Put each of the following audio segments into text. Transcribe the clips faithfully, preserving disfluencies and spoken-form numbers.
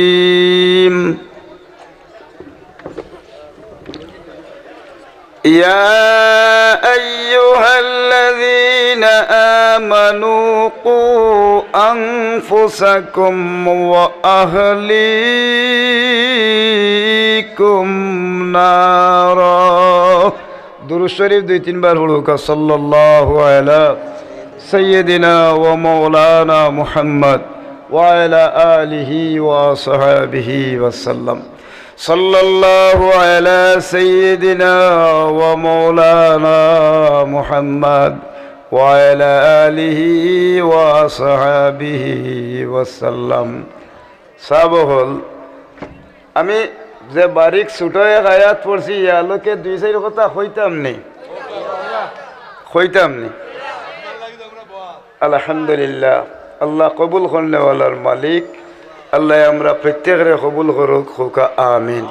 الرجيم. يا أيها الذين آمنوا قوا أنفسكم وأهليكم نارا. দুরূদ শরীফ দুই তিনবার পড়ুক্কা। صلى الله على سيدنا ومولانا محمد وعلى آله وصحبه وسلم. صلى الله على سيدنا ومولانا محمد وعلى آله وصحبه وسلم. সাব অকল, আমি যে বারিক ছুটো এক আয়াত পড়ছি, ইয়া লোকে দুই চাইর কথা কইতাম নি, কইতাম নি। আলহামদুলিল্লাহ, আল্লাহ কবুল করনেওয়ালার মালিক। আল্লায় আমরা প্রত্যেকরে কবুল করুক, কউক্কা আমিন।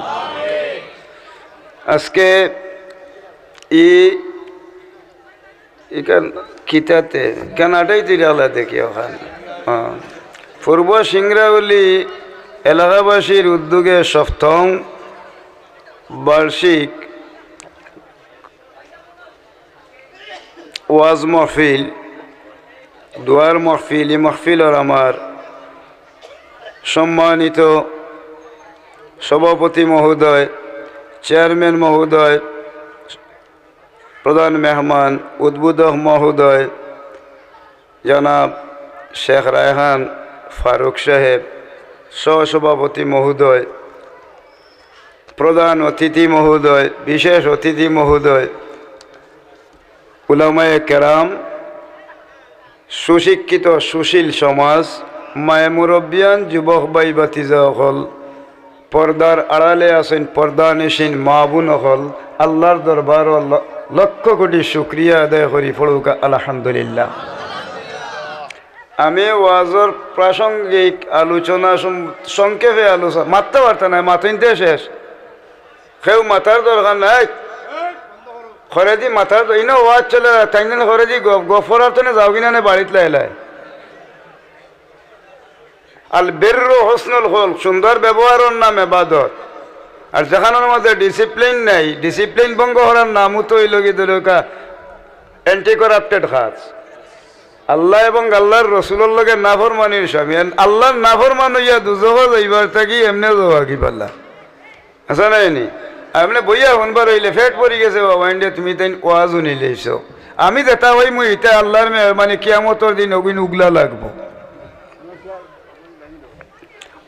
আজকে ই ইখান কিতাতে, ইখান আটাই তিরালা দেখি অখান। হ্যাঁ। পূর্ব সিংরাউলি এলাকাবাসীর উদ্যোগে সপ্তম বার্ষিক ওয়াজ মাহফিল, দোয়ার মাহফিল, ই মাহফিলর আমার সম্মানিত সভাপতি মহোদয়, চেয়ারম্যান মহোদয়, প্রধান মেহমান, উদ্বোধক মহোদয়, জনাব শেখ রায়হান ফারুক সাহেব, সহসভাপতি মহোদয়, প্রধান অতিথি মহোদয়, বিশেষ অতিথি মহোদয়, উলামায়ে কেরাম, সুশিক্ষিত সুশীল সমাজ, মায়ে মুরব্বিয়ান, যুবক ভাই ভাতিজা অকল, পর্দার আড়ালে আছইন পর্দানিশীন মা বোন অকল, আল্লার দরবারো ল-, লক্ষ কোটি শুকরিয়া আদায় করি, পড়ুক্কা আলহামদুলিল্লাহ। আমি ওয়াজর প্রাসঙ্গিক আলোচনা সম-, সংক্ষেপে আলোচনা, মাততে পারতা নায়, মাতইনতে শেষ। কেউ মাতার দরকার নাই। খরেদি মাতার দ-, ইনো ওয়াজ চলে, তাইন খরেদি গফ, গফ করার তনে যাওগি না নে বাড়িত লাইলাই। আল বিররু হুসনুল খুলক, সুন্দর ব্যবহারর নাম এবাদত। আর যেখানর মাঝে discipline নাই, discipline ভঙ্গ করার নামও তো অইলোগি ধরুক্কা anti corrupted কাজ। আল্লাহ এবং আল্লার রসুলর লগে নাফরমানির সামিল। আল্লার নাফরমান অইয়া দুজখো যাইবার থাকি এমনে যাওয়া কি পাল্লা? আছে না নি? আপনে বইয়া হুনবার অইলে পেট ভরি গেছে বাবা, ইন্ডিয়া তুমি তাইন ওয়াজ হুনিলাইছো। আমি যেতা অইমু ইতা আল্লার মেহরবানি, কিয়ামতর দিন অগুইন উগলা লাগবো।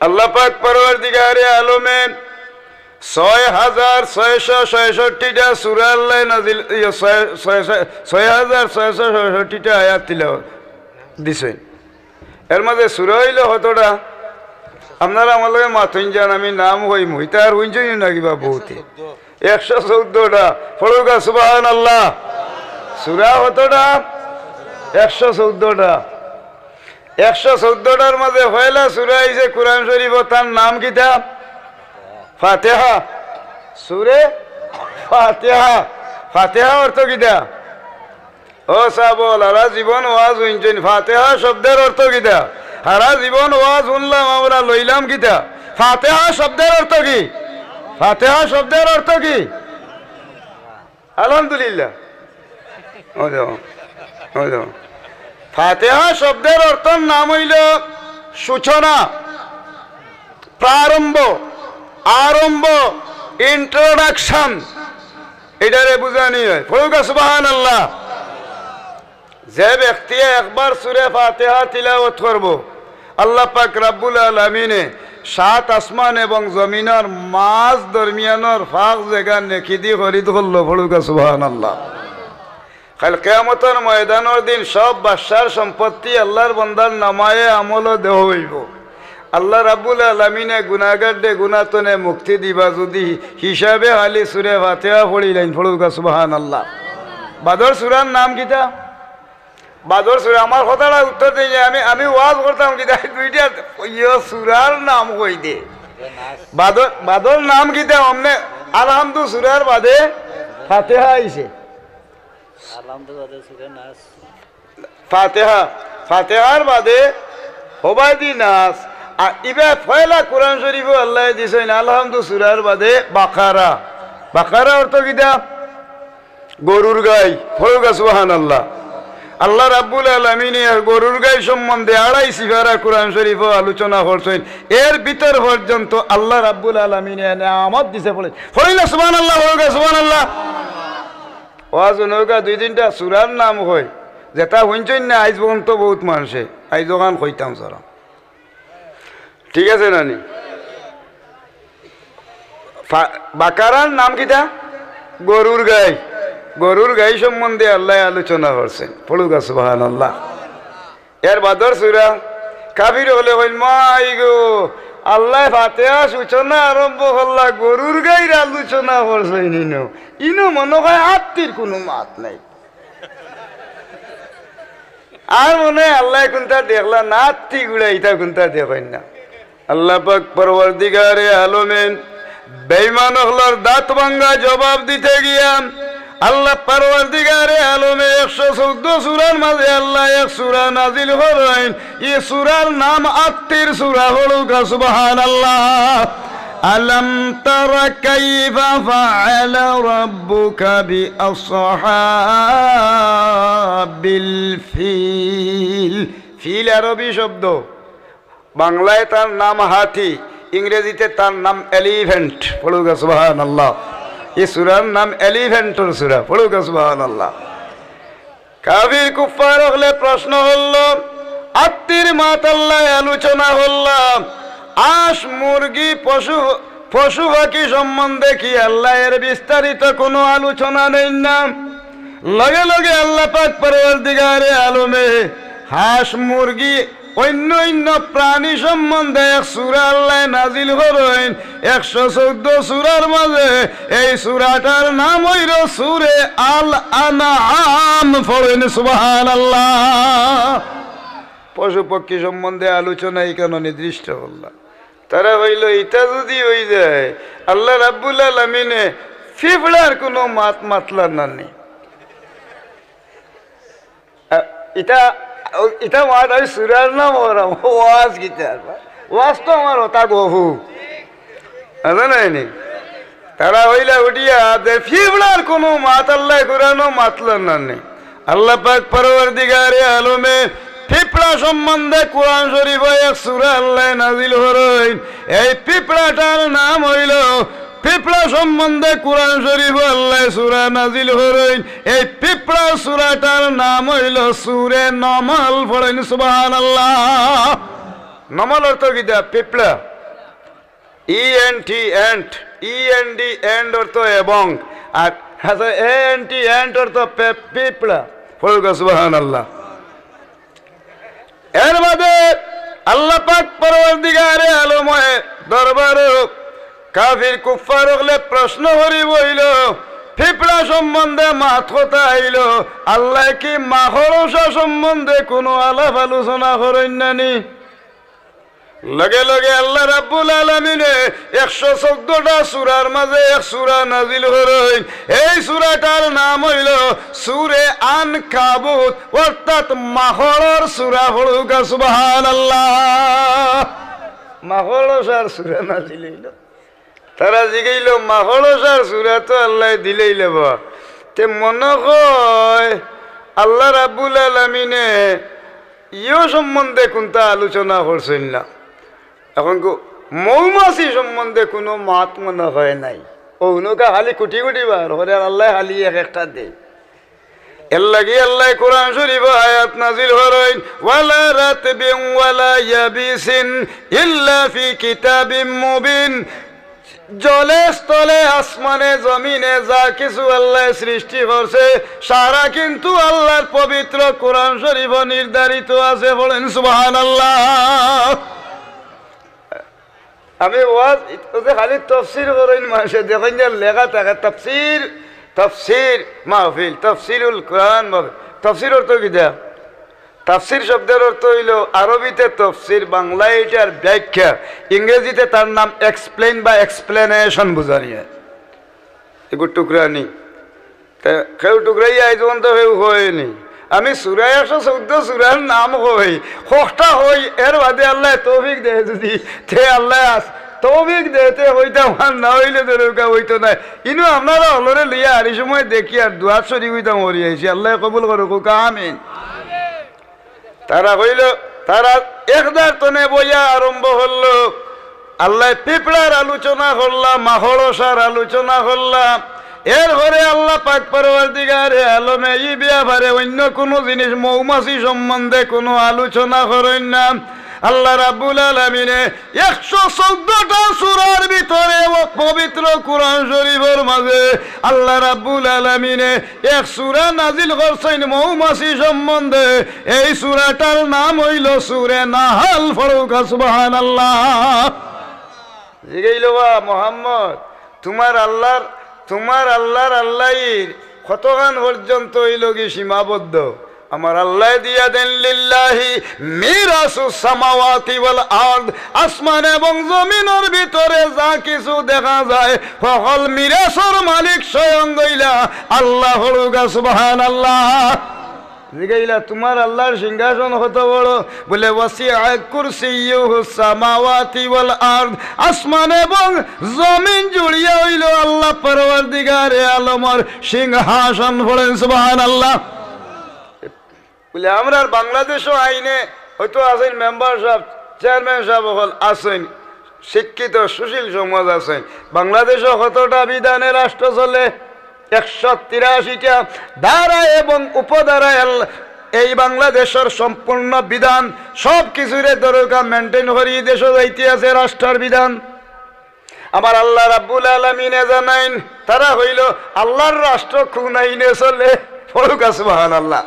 আল্লাহ পাক পরওয়ারদিগারে আলমে ছয় হাজার ছয়শো ছয়ষট্টিটা সূরা আল্লায় নাজিল, ইয়ে, ছয়, ছয়, ছয়, ছয় হাজার ছয়শো ছয়ষট্টিটা আয়াত তিলাওয়াত দিছইন। এর মাঝে সূরা অইলো কতটা? আপনারা আমার লগে মাতইন যান, আমি নাম কইমু। ইতা আর হুনছইন না কিবা বউতে? একশো চৌদ্দটা। পড়ুক্কা সুবহানাল্লাহ। সূরা কতটা? একশো চৌদ্দটা। একশো চৌদ্দটার মাঝে পয়লা সূরা আইছে কোরআন শরীফো, তার নাম কিতা? ফাতিহা। সূরা ফাতিহা। ফাতিহা অর্থ কিতা? ও সাবল, হারা জীবন ওয়াজ হুনছইন, ফাতিহা শব্দের অর্থ কিতা? হারা জীবন ওয়াজ হুনলাম আমরা, লইলাম কিতা? ফাতিহা শব্দের অর্থ কি? ফাতিহা শব্দের অর্থ কি? আলহামদুলিল্লাহ। ওই দেখো, ওই দেখো। ফাতিহা শব্দের অর্থর নাম অইলো সূচনা, প্রারম্ভ, আরম্ভ, introduction। ইটারে বুঝানি অয়। পড়ুক্কা সুবহানাল্লাহ। যে ব্যক্তিয়ে একবার সূরা ফাতিহা তিলাওয়াত করবো, আল্লাহ পাক রাব্বুল আলামিনে সাত আসমান এবং জমিনর মাঝ দরমিয়ানর ফাঁক জাগা নেকিদি খরিদ করলো। পড়ুক্কা সুবহানাল্লাহ। কাইল কিয়ামতর ময়দানর দিন সব বাদশার সম্পত্তি আল্লার বন্দার নামায়ে আমলো দেওয়া অইবো। আল্লাহ রাব্বুল আলামিনে গুনাগাররে গুনা তনে মুক্তি দিবা যুদি হিসাবে খালি সূরা ফাতিহা পড়িলাইন। পড়ুক্কা সুবহানাল্লাহ। বাদর সূরার নাম কিতা? বাদর সূরা, আমার কথাটা উত্তর দেইন, আমি, আমি ওয়াজ করতাম কিতা, দুইটা ইয়ে সূরার নাম কই দে। বাদর, বাদর নাম কিতা? অমনে আলহামদু সূরার বাদে ফাতিহা আইছে। আলহামদু বাদে সূরা নাস। ফাতিহা, ফাতিহার বাদে হবায়দি নাস, আর ইবা পয়লা কোরআন শরীফো আল্লায় দিছইন আলহামদু সূরার বাদে বাকারা। বাকারা অর্থ কিতা? গরুর গাই। পড়ুক্কা সুবহানাল্লাহ। আল্লাহ রাব্বুল আলামিনে গরুর গাই সম্বন্ধে আড়াই সিফারা কোরআন শরীফো আলোচনা করছইন। এর ভিতর পর্যন্ত আল্লাহ রাব্বুল আলামিনে নিয়ামত দিছে। পড়ে, পড়ইন না সুবহানাল্লাহ, পড়ুক্কা সুবহানাল্লাহ। ওয়াজ হুনউক্কা, দুই তিনটা সূরার নাম কই, যেটা হুনছইন না আইজ পর্যন্ত বউত মানষে, আইজ অখান কইতাম সারা। ঠিক আছে নানি? ফা-, বাকারার নাম কিতা? গরুর গাই। গরুর গাই সম্বন্ধে আল্লায় আলোচনা করছইন। পড়ুক্কা সুবহানাল্লাহ। এর বাদর সূরা কাফির অকলে কইন, "মাই গো, আল্লায় ফাতিহা সূচনা আরম্ভ করলা, গরুর গাইর আলোচনা করছইন ইনো। ইনো মনো কয় আত্তির কুনু মাত নাই।" আর মনো কয় আল্লায় কুনতা দেখলা না, আত্তি গুড়া ইতা কুনতা দেখইন না। আল্লাহ পাক পরওয়ারদিগারে আলমে বেঈমান অকলর দাঁত ভাঙ্গা জবাব দিতে গিয়া আল্লাহ পরওয়ারদিগারে আলমে একশো চৌদ্দ সূরার মাঝে আল্লায় এক সূরা নাজিল করইন। ই সূরার নাম আত্তির সূরা। পড়ুক্কা সুবহানাল্লাহ। ألم تر كيف فعل ربك بأصحاب الفيل। ফিল আরবি শব্দ, বাংলায় তার নাম হাতি, ইংরেজিতে তার নাম এলিফ্যান্ট। পড়ুক্কা সুবহানাল্লাহ। ই সূরার নাম এলিফ্যান্টর সূরা। পড়ুক্কা সুবহানাল্লাহ। কাফির কুফফার অকলে প্রশ্ন করলো, আত্তির মাত আল্লায় আলোচনা করলা, হাঁস, মুরগি, পশু, পশু পাখি সম্বন্ধে কি আল্লায় এর বিস্তারিত কুনু আলোচনা দেইন না? লগে লগে আল্লাহ পাক পরওয়ারদিগারে আলমে হাঁস, মুরগি, অইন্য অইন্য প্রাণী সম্বন্ধে এক সূরা আল্লায় নাজিল করইন। একশো চৌদ্দ সূরার মাঝে এই সূরাটার নাম অইলো সূরে আল আনআম। পড়ইন সুবহানাল্লাহ। পশু পক্ষী সম্বন্ধে আলোচনা ইখানো নির্দিষ্ট করলা। তারা কইলো, "ইতা যুদি অইযায়, আল্লাহ রাব্বুল আলামিনে পিঁপড়ার কুনু মাত মাতলা না নি?" আ, ইতা, ইতা মাত আমি সূরার নাম করাম, ওয়াজ কিতা আর বা? ওয়াজ তো আমার অতা গফু। আছে না নি? তারা কইলা উঠিয়া যে পিঁপড়ার কুনু মাত আল্লায় কুরআনো মাতলা না নি। আল্লাহ পাক পরওয়ারদিগারে আলমে পিঁপড়া সম্বন্ধে কুরআন শরীফো এক সূরা আল্লায় নাজিল করইন। এই পিঁপড়াটার নাম অইলো পিঁপড়া সম্বন্ধে কুরআন শরীফো আল্লায় সূরা নাজিল করইন। এই পিঁপড়া সূরাটার নাম অইলো সূরে নমল। পড়ইন সুবহানাল্লাহ। নমল অর্থ কিতা? পিঁপড়া। E N T, ant. E N D, end অর্থ এবং। আর আছে এ এন টি, এন্ট অর্থ পে-, পিঁপড়া। পড়ুক্কা সুবহানাল্লাহ। এর বাদে আল্লাহ পাক পরওয়ারদিগারে আলমে দরবারো কাফির কুফফার অকলে প্রশ্ন করি বইলো, পিঁপড়া সম্বন্ধে মাত কথা আইলো, আল্লায় কি মাকড়সা সম্বন্ধে কুনু আলাপ আলোচনা করইন না নি? লগে লগে আল্লাহ রাব্বুল আলামিনে একশো চৌদ্দটা সূরার মাঝে এক সূরা নাজিল করইন। এই সূরাটার নাম অইলো সূরে আনকাবুত, অর্থাৎ মাকড়র সূরা। পড়ুক্কা সুবহানাল্লাহ। মাকড়সার সূরা নাজিল অইলো। তারা জিগাইলো, "মাকড়সার সূরা তো আল্লায় দিলাইলা বা, তে মনো কয় আল্লাহ রাব্বুল আলামিনে ইও সম্বন্ধে কুন্তা আলোচনা করছইন না?" এখন কো-, মৌমাছি সম্বন্ধে কুনু মাত মনো কয় নাই। অউ নৌকা খালি কুটি কুটি বার করে, আর আল্লায় খালি এক একটা দেইন। এর লাগি আল্লায় কুরআন শরীফো আয়াত নাজিল করইন, "ওয়ালা রাতবিন ওয়ালা ইয়াবিসিন ইল্লা ফি কিতাবিম মুবিন।" জলে স্থলে আসমানে জমিনে যা কিছু আল্লায় সৃষ্টি করছে, সারা কিন্তু আল্লাহর পবিত্র কুরআন শরীফো নির্ধারিত আছে। পড়ইন সুবহানাল্লাহ। আমি ওয়াজ, ইতা যে খালি তফসির করইন মানষে, দেখইন যে লেখা থাকে তফসির, তফসির মাহফিল, তফসিরুল কুরআন মাহফিল। তফসির অর্থ কিতা? তফসির শব্দর অর্থ অইলো আরবিতে তফসির, বাংলায় ইটার ব্যাখ্যা, ইংরেজিতে তার নাম explain বা explanation বুঝানি অয়। এগু টুকরানি। তে কেউ টুকরাইয়া আইজ পর্যন্ত কেউ কয়নি। আমি সূরা একশো চৌদ্দ সূরার নাম কই, কয়টা কই, এর বাদে আল্লায় তৌফিক দেয় যদি, তে আল্লায় আস-, তৌফিক দেয় তে কইতাম, আর না অইলে ধরুকা অইতো নায়। ইনো আপনারা হকলরে লইয়া আর ই সময় দেখি আর দোয়াত শরিক অইতাম করি আইছি। আল্লায় কবুল করুক, কউক্কা আমিন। তারা কইলো, তারা একদার তনে বইয়া আরম্ভ করলো, আল্লায় পিঁপড়ার আলোচনা করলা, মাকড়সার আলোচনা করলা। এরপরে আল্লাহ পাক পরওয়ারদিগারে আলমে ই ব্যাপারে অইন্য কুনু জিনিস, মৌমাছি সম্বন্ধে কুনু আলোচনা করইন না। আল্লাহ রাব্বুল আলামিনে একশো চৌদ্দটা সূরার ভিতরে ও পবিত্র কোরআন শরিফর মাঝে আল্লাহ রাব্বুল আলামিনে এক সূরা নাজিল করছইন মৌমাছি সম্বন্ধে। এই সূরাটার নাম অইলো সূরে নাহাল। পড়ুক্কা সুবহানাল্লাহ। জিগাইলো, "বা মোহাম্মদ, তুমার আল্লাহর, তুমার আল্লাহর আল্লাইর কতখান পর্যন্ত অইলোগি সীমাবদ্ধ?" আমার আল্লায় দিয়া দেন, "লিল্লাহি মিরাসুস সামাওয়াতি ওয়াল আরদ।" আসমান এবং জমিনর ভিতরে যা কিছু দেখা যায়, হকল মিরাসর মালিক স্বয়ং অইলা আল্লাহ। পড়ুক্কা সুবহানাল্লাহ। জিগাইলা, "তুমার আল্লাহর সিংহাসন কত বড়?" বলে, "ওয়াসিআ কুরসিয়্যুহুস সামাওয়াতি ওয়াল আরদ।" আসমান এবং জমিন জুড়িয়া অইলো আল্লাহ পরওয়ারদিগারে আলমর সিংহাসন। পড়েন সুবহানাল্লাহ। বলে, "আমরার বাংলাদেশও আইনে হয়তো আছইন মেম্বার সাব, চেয়ারম্যান সাব হকল আছইন, শিক্ষিত সুশীল সমাজ আছইন। বাংলাদেশও কতটা বিধানে রাষ্ট্র চলে, একশো তিরাশিটা ধারা এবং উপধারায় আল-, এই বাংলাদেশর সম্পূর্ণ বিধান, সব কিছুরে ধরুকা মেইনটেইন করি দেশো যাইতে আছে রাষ্ট্রর বিধান।" আমার আল্লাহ রাব্বুল আলামিনে জানাইন, তারা কইলো, "আল্লাহর রাষ্ট্র কুন আইনে চলে?" পড়ুক্কা সুবহানাল্লাহ।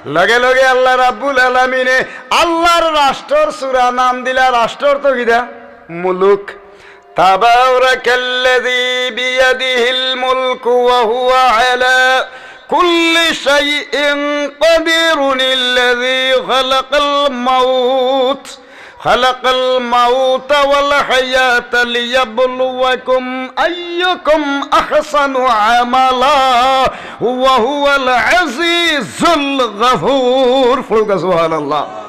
লগে লগে আল্লাহ রাব্বুল আলামিনে আল্লাহর রাষ্ট্রর সূরা নাম দিলা, রাষ্ট্র অর্থ কিতা? মুলুক। তাবারাকাল্লাযী বিয়াদিহিল মুলকু ওয়া হুয়া আলা কুল্লি শাইইন কাদিরুন আল্লাযী খালাকাল মাউত খালাকাল মাউতা ওয়াল হায়াতা লিয়াবলুয়াকুম আইয়ুকুম আহসানু আমালা ওয়া হুয়াল আজিজুল গাফুর। পড়ুক্কা সুবহানাল্লাহ।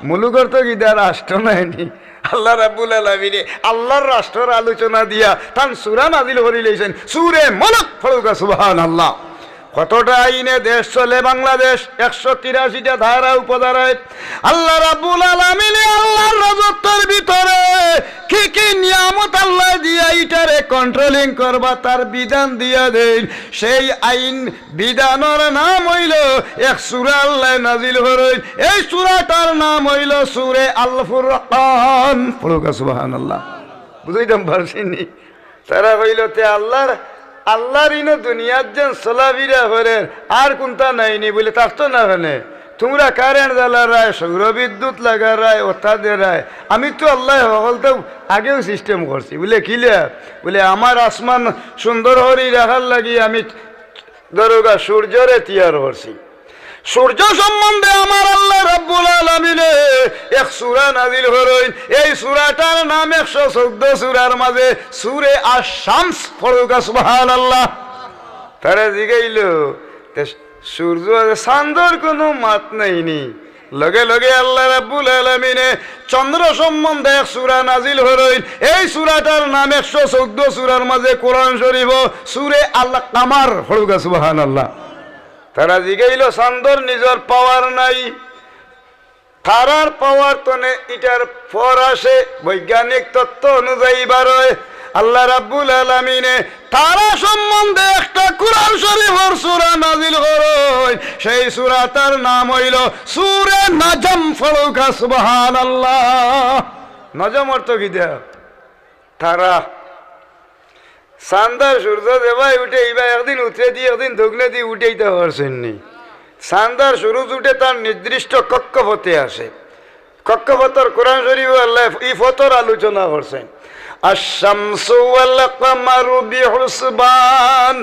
মুলুক অর্থ কিতা? রাষ্ট্র নায়নি? আল্লাহ রাব্বুল আলামিনে আল্লাহর রাষ্ট্রর আলোচনা দিয়া তান সূরা নাজিল করিলাইছইন, সূরে মুলুক। পড়ুক্কা সুবহানাল্লাহ। কতটা আইনে দেশ চলে বাংলাদেশ, একশো তিরাশিটা ধারা উপধারায়। আল্লাহ রাব্বুল আলামিনে আল্লাহর রাজত্বর ভিতরে কি কি নিয়ামত আল্লায় দিয়া ইটারে কন্ট্রোলিং করবা, তার বিধান দিয়া দেইন। সেই আইন বিধানর নাম অইলো এক সূরা আল্লায় নাজিল করইন। এই সূরাটার নাম অইলো সূরে আল ফুরকান। পড়ুক্কা সুবহানাল্লাহ। বুঝাইতাম পারছিনি? তারা কইলো, "তে আল্লাহর, আল্লাহর ইনো দুনিয়াত যেন চলাফিরা করের, আর কুনতা নায়নি?" বলে, "থাকতো না কেনে? তুমরা কারেন্ট জ্বালারায়, সৌর বিদ্যুৎ লাগারায়, অতা দেরায়। আমি তো আল্লায় হকলতা আগেউ সিস্টেম করছি।" বলে, "কিলা?" বলে, "আমার আসমান সুন্দর করি রাখার লাগি আমি ধরুকা সূর্যরে তৈয়ার করছি।" সূর্য সম্বন্ধে আমার আল্লাহ রাব্বুল আলামিনে এক সূরা নাজিল করইন। এই সূরাটার নাম একশো চৌদ্দ সূরার মাঝে সূরে আশ-শামস। পড়ুক্কা সুবহানাল্লাহ। তারা জিগাইলো, "তে সূর্য, চান্দর কুনু মাত নায়নি?" লগে লগে আল্লাহ রাব্বুল আলামিনে চন্দ্র সম্বন্ধে এক সূরা নাজিল করইন। এই সূরাটার নাম একশো চৌদ্দ সূরার মাঝে কোরআন শরীফো সূরে আল কামার। পড়ুক্কা সুবহানাল্লাহ। তারা জিগাইলো, "চান্দর নিজর পাওয়ার নাই, তারার পাওয়ার তনে ইটার ফর আসে, বৈজ্ঞানিক তত্ত্ব অনুযায়ী বারয়।" আল্লাহ রাব্বুল আলামিনে তারা সম্বন্ধে একটা কোরআন শরীফর সূরা নাজিল করইন। সেই সূরাটার নাম অইলো সূরে নাজম। পড়ুক্কা সুবহানাল্লাহ। নজম অর্থ কিতা? তারা। চান্দ আর সূর্য যেবায় উঠে, ইবা একদিন উত্তরেদি, একদিন দক্ষিণেদি উঠে, ইতা পারছইন নি? চান্দ আর সূর্য উঠে তার নির্দিষ্ট কক্ষপথে আসে। কক্ষপথর কোরআন শরীফো আল্লায় ই পথর আলোচনা করছইন। الشمس والقمر بحسبان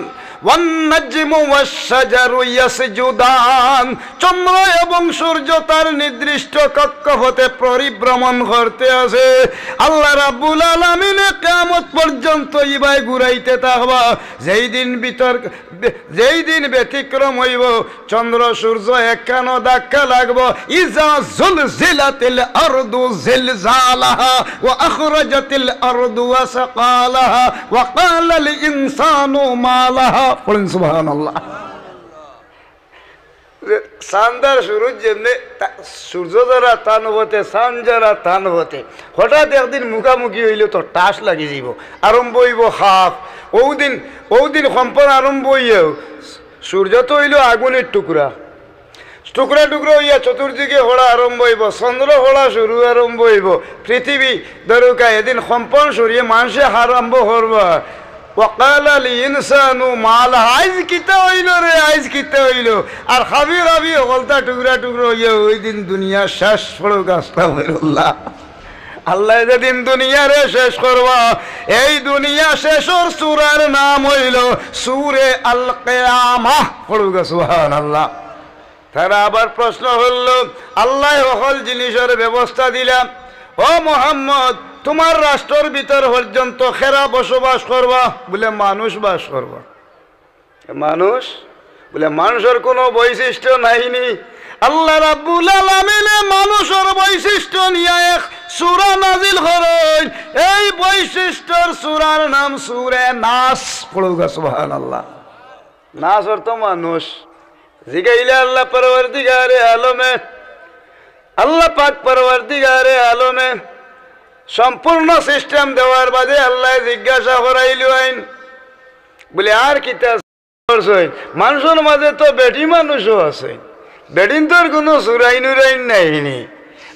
والنجم والشجر يسجدان। চন্দ্র এবং সূর্য তার নির্দিষ্ট কক্ষপথে পরিভ্রমণ করতে আছে। আল্লাহ রাব্বুল আলামিনে কিয়ামত পর্যন্ত ইবায় ঘুরাইতে থাকবা। যেই দিন ভিতর, যেই দিন ব্যতিক্রম অইবো, চন্দ্র সূর্য একখানো ধাক্কা লাগবো। إذا زلزلت الأرض زلزالها وأخرجت الأرض أثقالها وقال الإنسان ما لها। পড়েন সুবহানাল্লাহ। যে চান্দ আর সূরুজ যেমনে তা-, সূর্য যারা তান পথে, চান্দ যারা তান পথে, হঠাৎ একদিন মুখামুখি অইলে তো টাস লাগি যাইবো, আরম্ভ অইবো হাফ। ওদিন, ওদিন কম্পন আরম্ভ অইয়া সূর্য তো অইলো আগুনের টুকরা, টুকরা টুকরা অইয়া চতুর্দিকে হড়া আরম্ভ অইবো, চন্দ্র হড়া শুরু আরম্ভ অইবো, পৃথিবী দরুকা এদিন কম্পন সরিয়ে মানষে আরম্ভ করবা। وقال الإنسان ما لها। আইজ কিতা অইলো রে, আইজ কিতা অইলো? আর হাবি হাবি হকলতা টুকরা টুকরা অইয়া ওই দিন দুনিয়া শেষ। পড়ুক আস্তাগফিরুল্লাহ। আল্লায় যেদিন দুনিয়ারে শেষ করবা, এই দুনিয়া শেষর সূরার নাম অইলো সূরে আল কিয়ামাহ। পড়ুক সুবহানাল্লাহ। তারা আবার প্রশ্ন করলো, আল্লায় হকল জিনিসর ব্যবস্থা দিলা, ও মুহাম্মদ, তুমার রাষ্ট্রর ভিতর পর্যন্ত কেরা বসবাস করবা? বুলে, মানুষ বাস করবা। মানুষ? বুলে, মানুষর কুনু বৈশিষ্ট্য নাইনি? আল্লাহ রাব্বুল আলামিনে মানুষর বৈশিষ্ট্য নিয়া এক সূরা নাজিল করইন। এই বৈশিষ্ট্যর সূরার নাম সূরে নাস। পড়ুক সুবহানাল্লাহ। নাস অর্থ মানুষ। জিগাইলা আল্লাহ পরওয়ারদিগারে আলমে, আল্লাহ পাক পরওয়ারদিগারে আলমে সম্পূর্ণ সিস্টেম দেওয়ার বাদে আল্লায় জিজ্ঞাসা করাইলইন, বুলে, আর কিতা করছইন? মানুষর মাঝে তো বেটি মানুষও আছে, বেটিন্তর কুনু চুরাইন উরাইন নাইনি।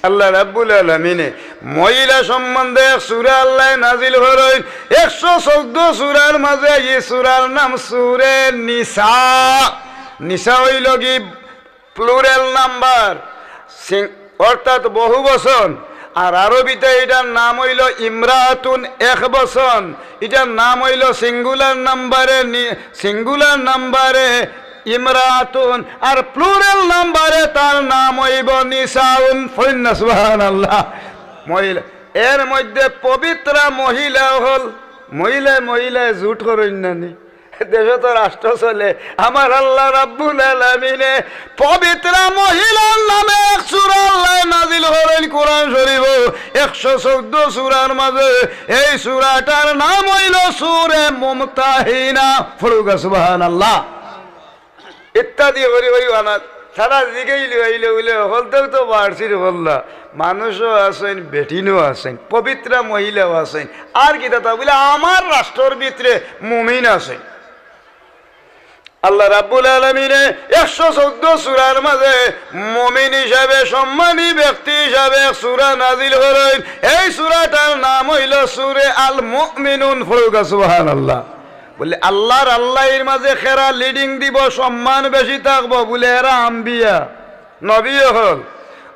আল্লাহ রাব্বুল আলামিনে মহিলা সম্বন্ধে এক সূরা আল্লায় নাজিল করইন। একশো চৌদ্দ সূরার মাঝে এই সূরার নাম সূরে নিসা। নিসা অইলো কি plural number, সিং-, অর্থাৎ বহু বচন। আর আরবিতে ইটার নাম অইলো ইমরাতুন, এক বচন। ইটার নাম অইলো singular number-এ নি-, singular number-এ ইমরাতুন, আর plural number-এ তার নাম অইবো নিসাউন। পড়ইন না সুবহানাল্লাহ। মহিলা, এর মধ্যে পবিত্রা মহিলা অকল, মহিলায় মহিলায় জুট করইন না নি? দেশো তো রাষ্ট্র চলে। আমার আল্লাহ রাব্বুল আলামিনে পবিত্রা মহিলার নামে এক সূরা আল্লায় নাজিল করইন কোরআন শরীফো। একশো চৌদ্দ সূরার মাঝে এই সূরাটার নাম অইলো সূরে মুমতাহিনা। পড়ুক্কা সুবহানাল্লাহ। ইত্যাদি করি করি আনাত। তারা জিগাইল অইলে বুলে, হকলতেউ তো বাড়ছির বললা, মানুষও আছইন, বেটিনও আছইন, পবিত্রা মহিলাও আছইন, আর কিতা তা? বুলে, আমার রাষ্ট্রর ভিতরে মুমিন আছইন। আল্লাহ রাব্বুল আলামিনে একশো চৌদ্দ সূরার মাঝে মুমিন হিসাবে, সম্মানী ব্যক্তি হিসাবে এক সূরা নাজিল করইন। এই সূরাটার নাম অইলো সূরে আল মুমিনুন। পড়ুক্কা সুবহানাল্লাহ। বুলে, আল্লাহর আল্লাহর মাঝে কেরা leading দিবো, সম্মান বেশি থাকবো? বুলে, এরা আম্বিয়া, নবী অকল।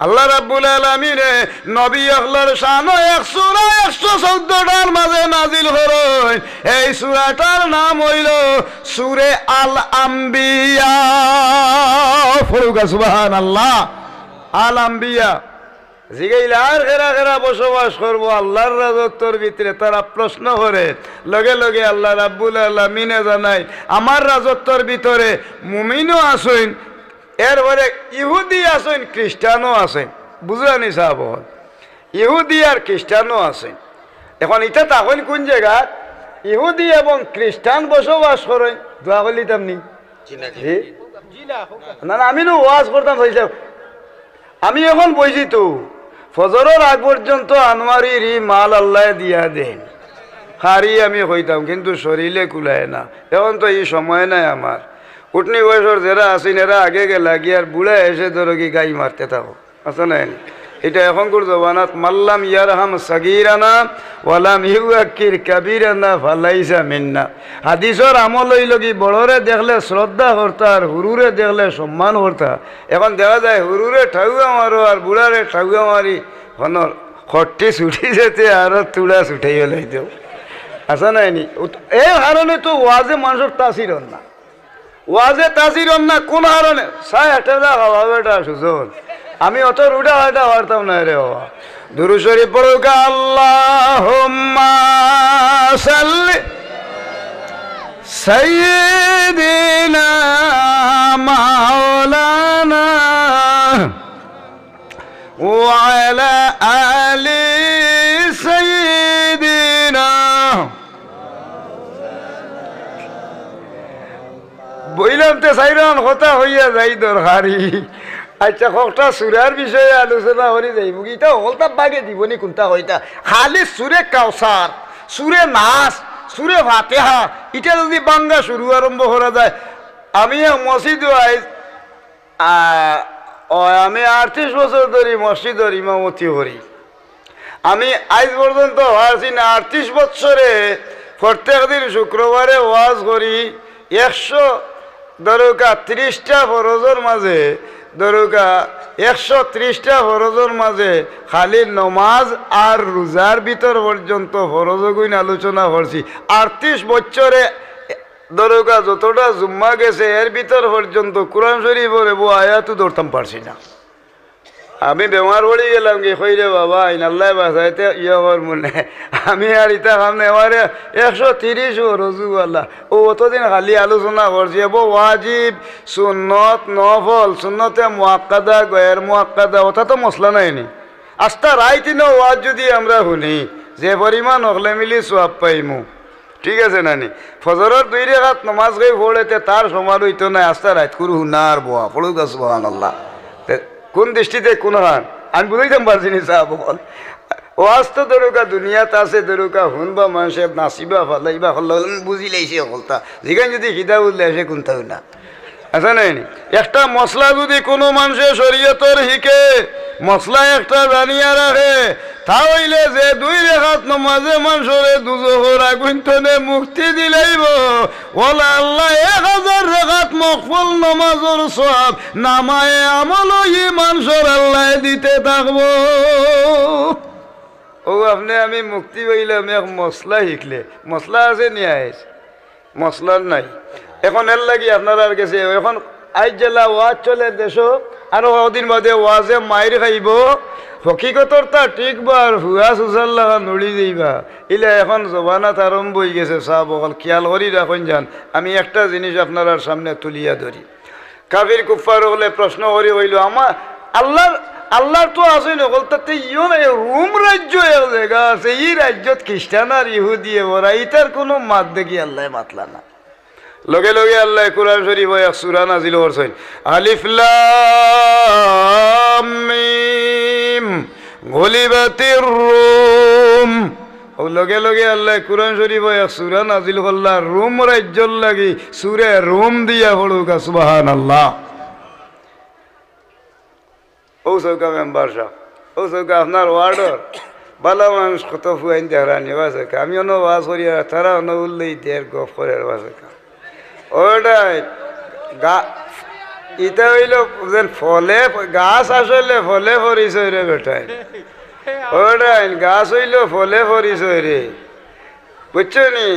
আল্লাহ রাব্বুল আলামিনে নবী অকলর শানো এক সূরা একশো চৌদ্দটার মাঝে নাজিল করইন। এই সূরাটার নাম অইলো সূরে আল আম্বিয়া। পড়ুক্কা সুবহানাল্লাহ। আল আম্বিয়া। জিগাইলা, আর কেরা কেরা বসবাস করবো আল্লাহর রাজত্বর ভিতরে? তারা প্রশ্ন করে। লগে লগে আল্লাহ রাব্বুল আলামিনে জানাইন, আমার রাজত্বর ভিতরে মুমিনও আছইন, এরপরে ইহুদি আছইন, খ্রিস্টানও আছইন। বুঝরানি সাব অকল, ইহুদি আর খ্রিস্টানও আছইন। এখন ইতা থাকইন কুন জাগাত? ইহুদি এবং খ্রিস্টান বসবাস করইন। দোয়া করিলিতাম নি? জি? না, না, আমি নু ওয়াজ করতাম চাইছিলাম। আমি এখন বইছি তো, ফজরর আগ পর্যন্ত আনোয়ারির ই মাল আল্লায় দিয়া দেইন। হারি আমি কইতাম, কিন্তু শরীলে কুলায় না। এখন তো ই সময় নাই আমার। উঠনি বয়সর যেরা আছইন, এরা আগে গেলাগি, আর বুড়া এসে ধরো কি গাই মারতে থাকো। আছে না নি? ইটা এখনকুর জমানাত, মাল্লাম ইয়ারহাম সাগিরানা ওয়ালাম ইউয়াক্কির কাবিরানা ফালাইসা মিন্না। হাদিসর আমল অইলো কি, বড়রে দেখলে শ্রদ্ধা করতা আর হুরুরে দেখলে সম্মান করতা। এখন দেখা যায় হুরুরে ঠাউয়া মারো আর বুড়ারে ঠাউয়া মারি হনর খট্টি ছুটি যেতে আরো তুড়া ছুটাই লাইতো। আছে না নি? ও তো, এর কারণে তো ওয়াজে মানুষর তাসির অর না। ওয়াজে তাসির অর না, কোন কারণে? চায় একটা খাওয়া বেটা সুজন। আমি অত রুটা খাইতে পারতাম না রে বাবা। দুরূদ শরীফ পড়ুক্কা, আল্লাহুম্মা সাল্লি সাইয়্যিদিনা মাওলানা ওয়া আলা আলি সাইয়্যিদিনা। বইলাম তে চাইরাম কথা কইয়া যাই দরকারি। আচ্ছা, কয়টা সূরার বিষয়ে আলোচনা করি যাইমু। ইতা হকলতা বাগে দিবনি কুনটা কয়টা? খালি সূরা কাউসার, সূরা নাস, সূরা ফাতিহা, ইতা যদি ভাঙ্গা শুরু আরম্ভ করা যায়, আমি এক মসজিদো আইজ, আ, ও, আমি আটত্রিশ বছর ধরি মসজিদর ইমামতি করি। আমি আইজ পর্যন্ত পারছি না, আটত্রিশ বছরে প্রত্যেক দিন শুক্রবারে ওয়াজ করি, একশো, ধরুক্কা ত্রিশটা ফরজর মাঝে, ধরুক্কা একশো ত্রিশটা ফরজর মাঝে খালি নমাজ আর রুজার ভিতর পর্যন্ত ফরজগুইন আলোচনা করছি। আটত্রিশ বছরে ধরুক্কা যতটা জুম্মা গেছে, এর ভিতর পর্যন্ত কোরআন শরীফর এবো আয়াতও ধরতাম পারছি না। আমি বেমার পড়ি গেলাম গি, কই রে বাবা, আইন আল্লায় বাঁচাইতে ইয়ে কর মনে। আমি আর ইতা কাম নাই, আমারে একশো তিরিশ ও রজু আল্লাহ। ও অতদিন খালি আলোচনা করছি, এবো ওয়াজিব, সুন্নত, নফল, সুন্নতে মুআক্কাদা, গয়ের মুআক্কাদা, ওটা তো মসলা নায়নি। আস্তা রাইত ইনো ওয়াজ যদি আমরা হুনি, যে পরিমাণ হকলে মিলি সওয়াব পাইমু। ঠিক আছে না নি? ফজরর দুই রেকাত নমাজ কেউ পড়ে তে তার সমান অইতো নায়, আস্তা রাইত কুরু হুনার বওয়া, পড়ুক্কা সুবহানাল্লাহ। তে কুন দৃষ্টিতে কুন হান? আমি বুঝাইতাম পারছি নি সাব অকল। ওয়াজ তো ধরুক্কা দুনিয়াত আছে, ধরুক্কা হুনবা মানষে নাচিবা, ফালাইবা, হল্লা, বুঝিলাইছি হকলতা। জিগাইন যদি খিদা বুঝলে এসে কুনতাও না। আছে না নি? একটা মসলা যদি কুনু মানষে শরীয়তর হিকে, মসলা একটা জানিয়া রাখে, তা অইলে যে দুই রেকাত নমাজে মানষরে দুজখর আগুইন তনে মুক্তি দিলাইবো, অলা আল্লায় এক হাজার রেকাত নফল নমাজর সওয়াব নামায়ে আমলো ই মানষর আল্লায় দিতে থাকবো। ও আপনে আমি মুক্তি পাইলাম এক মসলা হিকলে। মসলা আছে নি আইজ? মসলার নাই। এখন এর লাগি আপনারার গেছে, এখন আইজ যেলা ওয়াজ চলে দেশো, আরো কদিন বাদে ওয়াজে মাইর খাইবো। হকিকতর তা ঠিক বার হুয়া সুসার লাগা নড়ি যাইবা। ইলা এখন জমানাত আরম্ভ অইগেছে, সাব অকল খিয়াল করি রাখইন যান। আমি একটা জিনিস আপনারার সামনে তুলিয়া ধরি। কাফির কুফফার অকলে প্রশ্ন করি কইলো, আমার আল্লার, আল্লার তো আছইন হকলতা, তে ইও নাই, রোম রাজ্য এক জাগা আছে, ই রাজ্যত খ্রিস্টান আর ইহুদিয়ে ভরা, ইতার কুনু মাত দেখি আল্লায় মাতলা না। লগে লগে আল্লায় কুরআন শরীফো এক সূরা নাজিল করছইন, আলিফ লাম মিম, গুলিবাতির রুম। অউ লগে লগে আল্লায় কুরআন শরীফো এক সূরা নাজিল করলা, রোম রাজ্যর লাগি, সূরা রুম দিয়া পড়ুক্কা, সুবহানাল্লাহ। অউ চাউক্কা মেম্বার সাব, অউ চাউক্কা আপনার ওয়ার্ডর বালা মানুষ কত ফুয়াইন দেখরানি, ওবা চাউক্কা। আমি অনো ওয়াজ করি আর তারা অনো উল্লেই দের গফ করের, ওবা চাউক্কা। ওটাই গা-, ইতা অইলো যেন ফলে, গাছ আসলে ফলে পরিচয় রে বেটাইন। ওটাই গাছ অইলো ফলে পরিচয় রে। বুঝছো নি?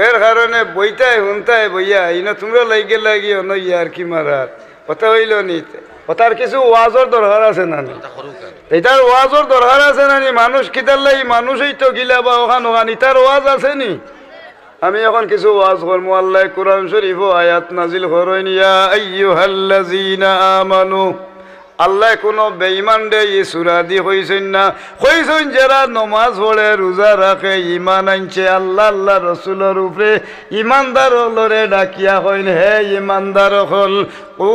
এর কারণে বইতায়, হুনতায় বইয়া, ইনো তুমরা লাগি লাগি অনো ইয়ারকি মারার। কথা অইলো নি? কথার কিছু ওয়াজর দরকার আছে না নি? ইতার ওয়াজর দরকার আছে না নি? মানুষ কিতার লাগি, মানুষই তো গিলা বা অখান অখান, ইতার ওয়াজ আছে নি? আমি এখন কিছু ওয়াজ করমু। আল্লায় কুরআন শরীফো আয়াত নাজিল করইন, ইয়া আইয়ুহাল্লাযীনা আমানু। আল্লায় কুনু বেঈমানরে ই সূরাদি কইছইন না, কইছইন যেরা নমাজ পড়ে, রুজা রাখে, ঈমান আনছে, আল্লাহ, আল্লার রসুলর উপরে, ঈমানদার অকলরে ডাকিয়া কইন, হে ঈমানদার অকল, কু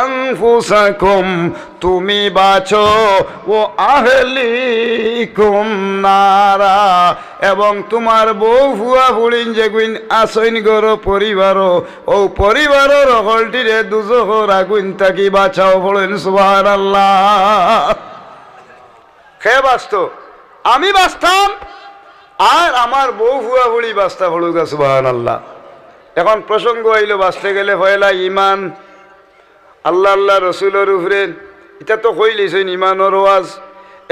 আনফুসাকুম, তুমি বাচো, ও আহলিকুম নারা, এবং তুমার বউ ফুয়া ফুড়িন যেগুইন আছইন ঘরো পরিবারো, অউ পরিবারর হকলটিরে দুজখর আগুইন থাকি বাচাও। পড়ইন সুবহানাল্লাহ। কে বাচতো? আমি বাচতাম, আর আমার বউ ফুয়া ফুড়ি বাচতা। পড়ুক্কা সুবহানাল্লাহ। এখন প্রসঙ্গ আইলো, বাচতে গেলে পয়লা ঈমান, আল্লাহ, আল্লার রসুলর উপরে, ইতা তো কইলিছইন ঈমানর ওয়াজ।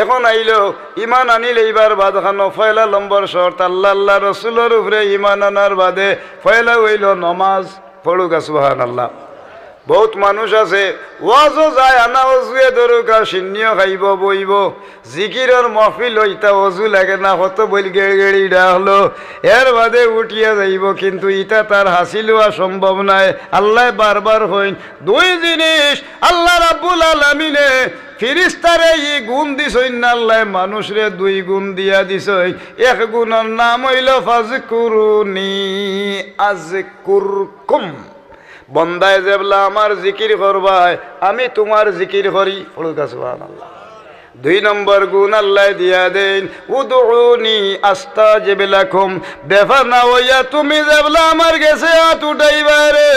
এখন আইলো, ইমান আনিল এইবার বাদ খানো, পয়লা নম্বর শর্ত, আল্লাহ, আল্লাহ রসুলর উপরে ইমান আনার বাদে পয়লা অইলো নমাজ। পড়ুকা সুবহানাল্লাহ। বহুত মানুষ আছে, ওয়াজও যায়, আনা অজুয়ে ধরুকা, সিন্নিও খাইব, বইব, জিকিরর মহফিল অইতা, অজু লাগে না, কত বইল গেড়গেড়ি ডাকলো, এর বাদে উঠিয়া যাইব, কিন্তু ইটা তার হাসিল হওয়া সম্ভব নায়। আল্লাহ বারবার কইন, দুই জিনিস আল্লাহ রাব্বুল আলামিনে ফিরিস্তারে ই গুণ দিছইন না, আল্লাহ মানুষরে দুই গুণ দিয়া দিছইন। এক গুণর নাম অইলো ফাজকুরুনি আজকুরকুম। বন্দায় যেবলা আমার জিকির করবায়, আমি তুমার জিকির করি। পড়ুকা সুবহানাল্লাহ। দুই নম্বর গুণ আল্লাহ দিয়া দেইন, উদউনি আস্তাজিব লাকুম। বেফানা অইয়া তুমি যেবলা আমার গেছে আত উঠাইবায় রে,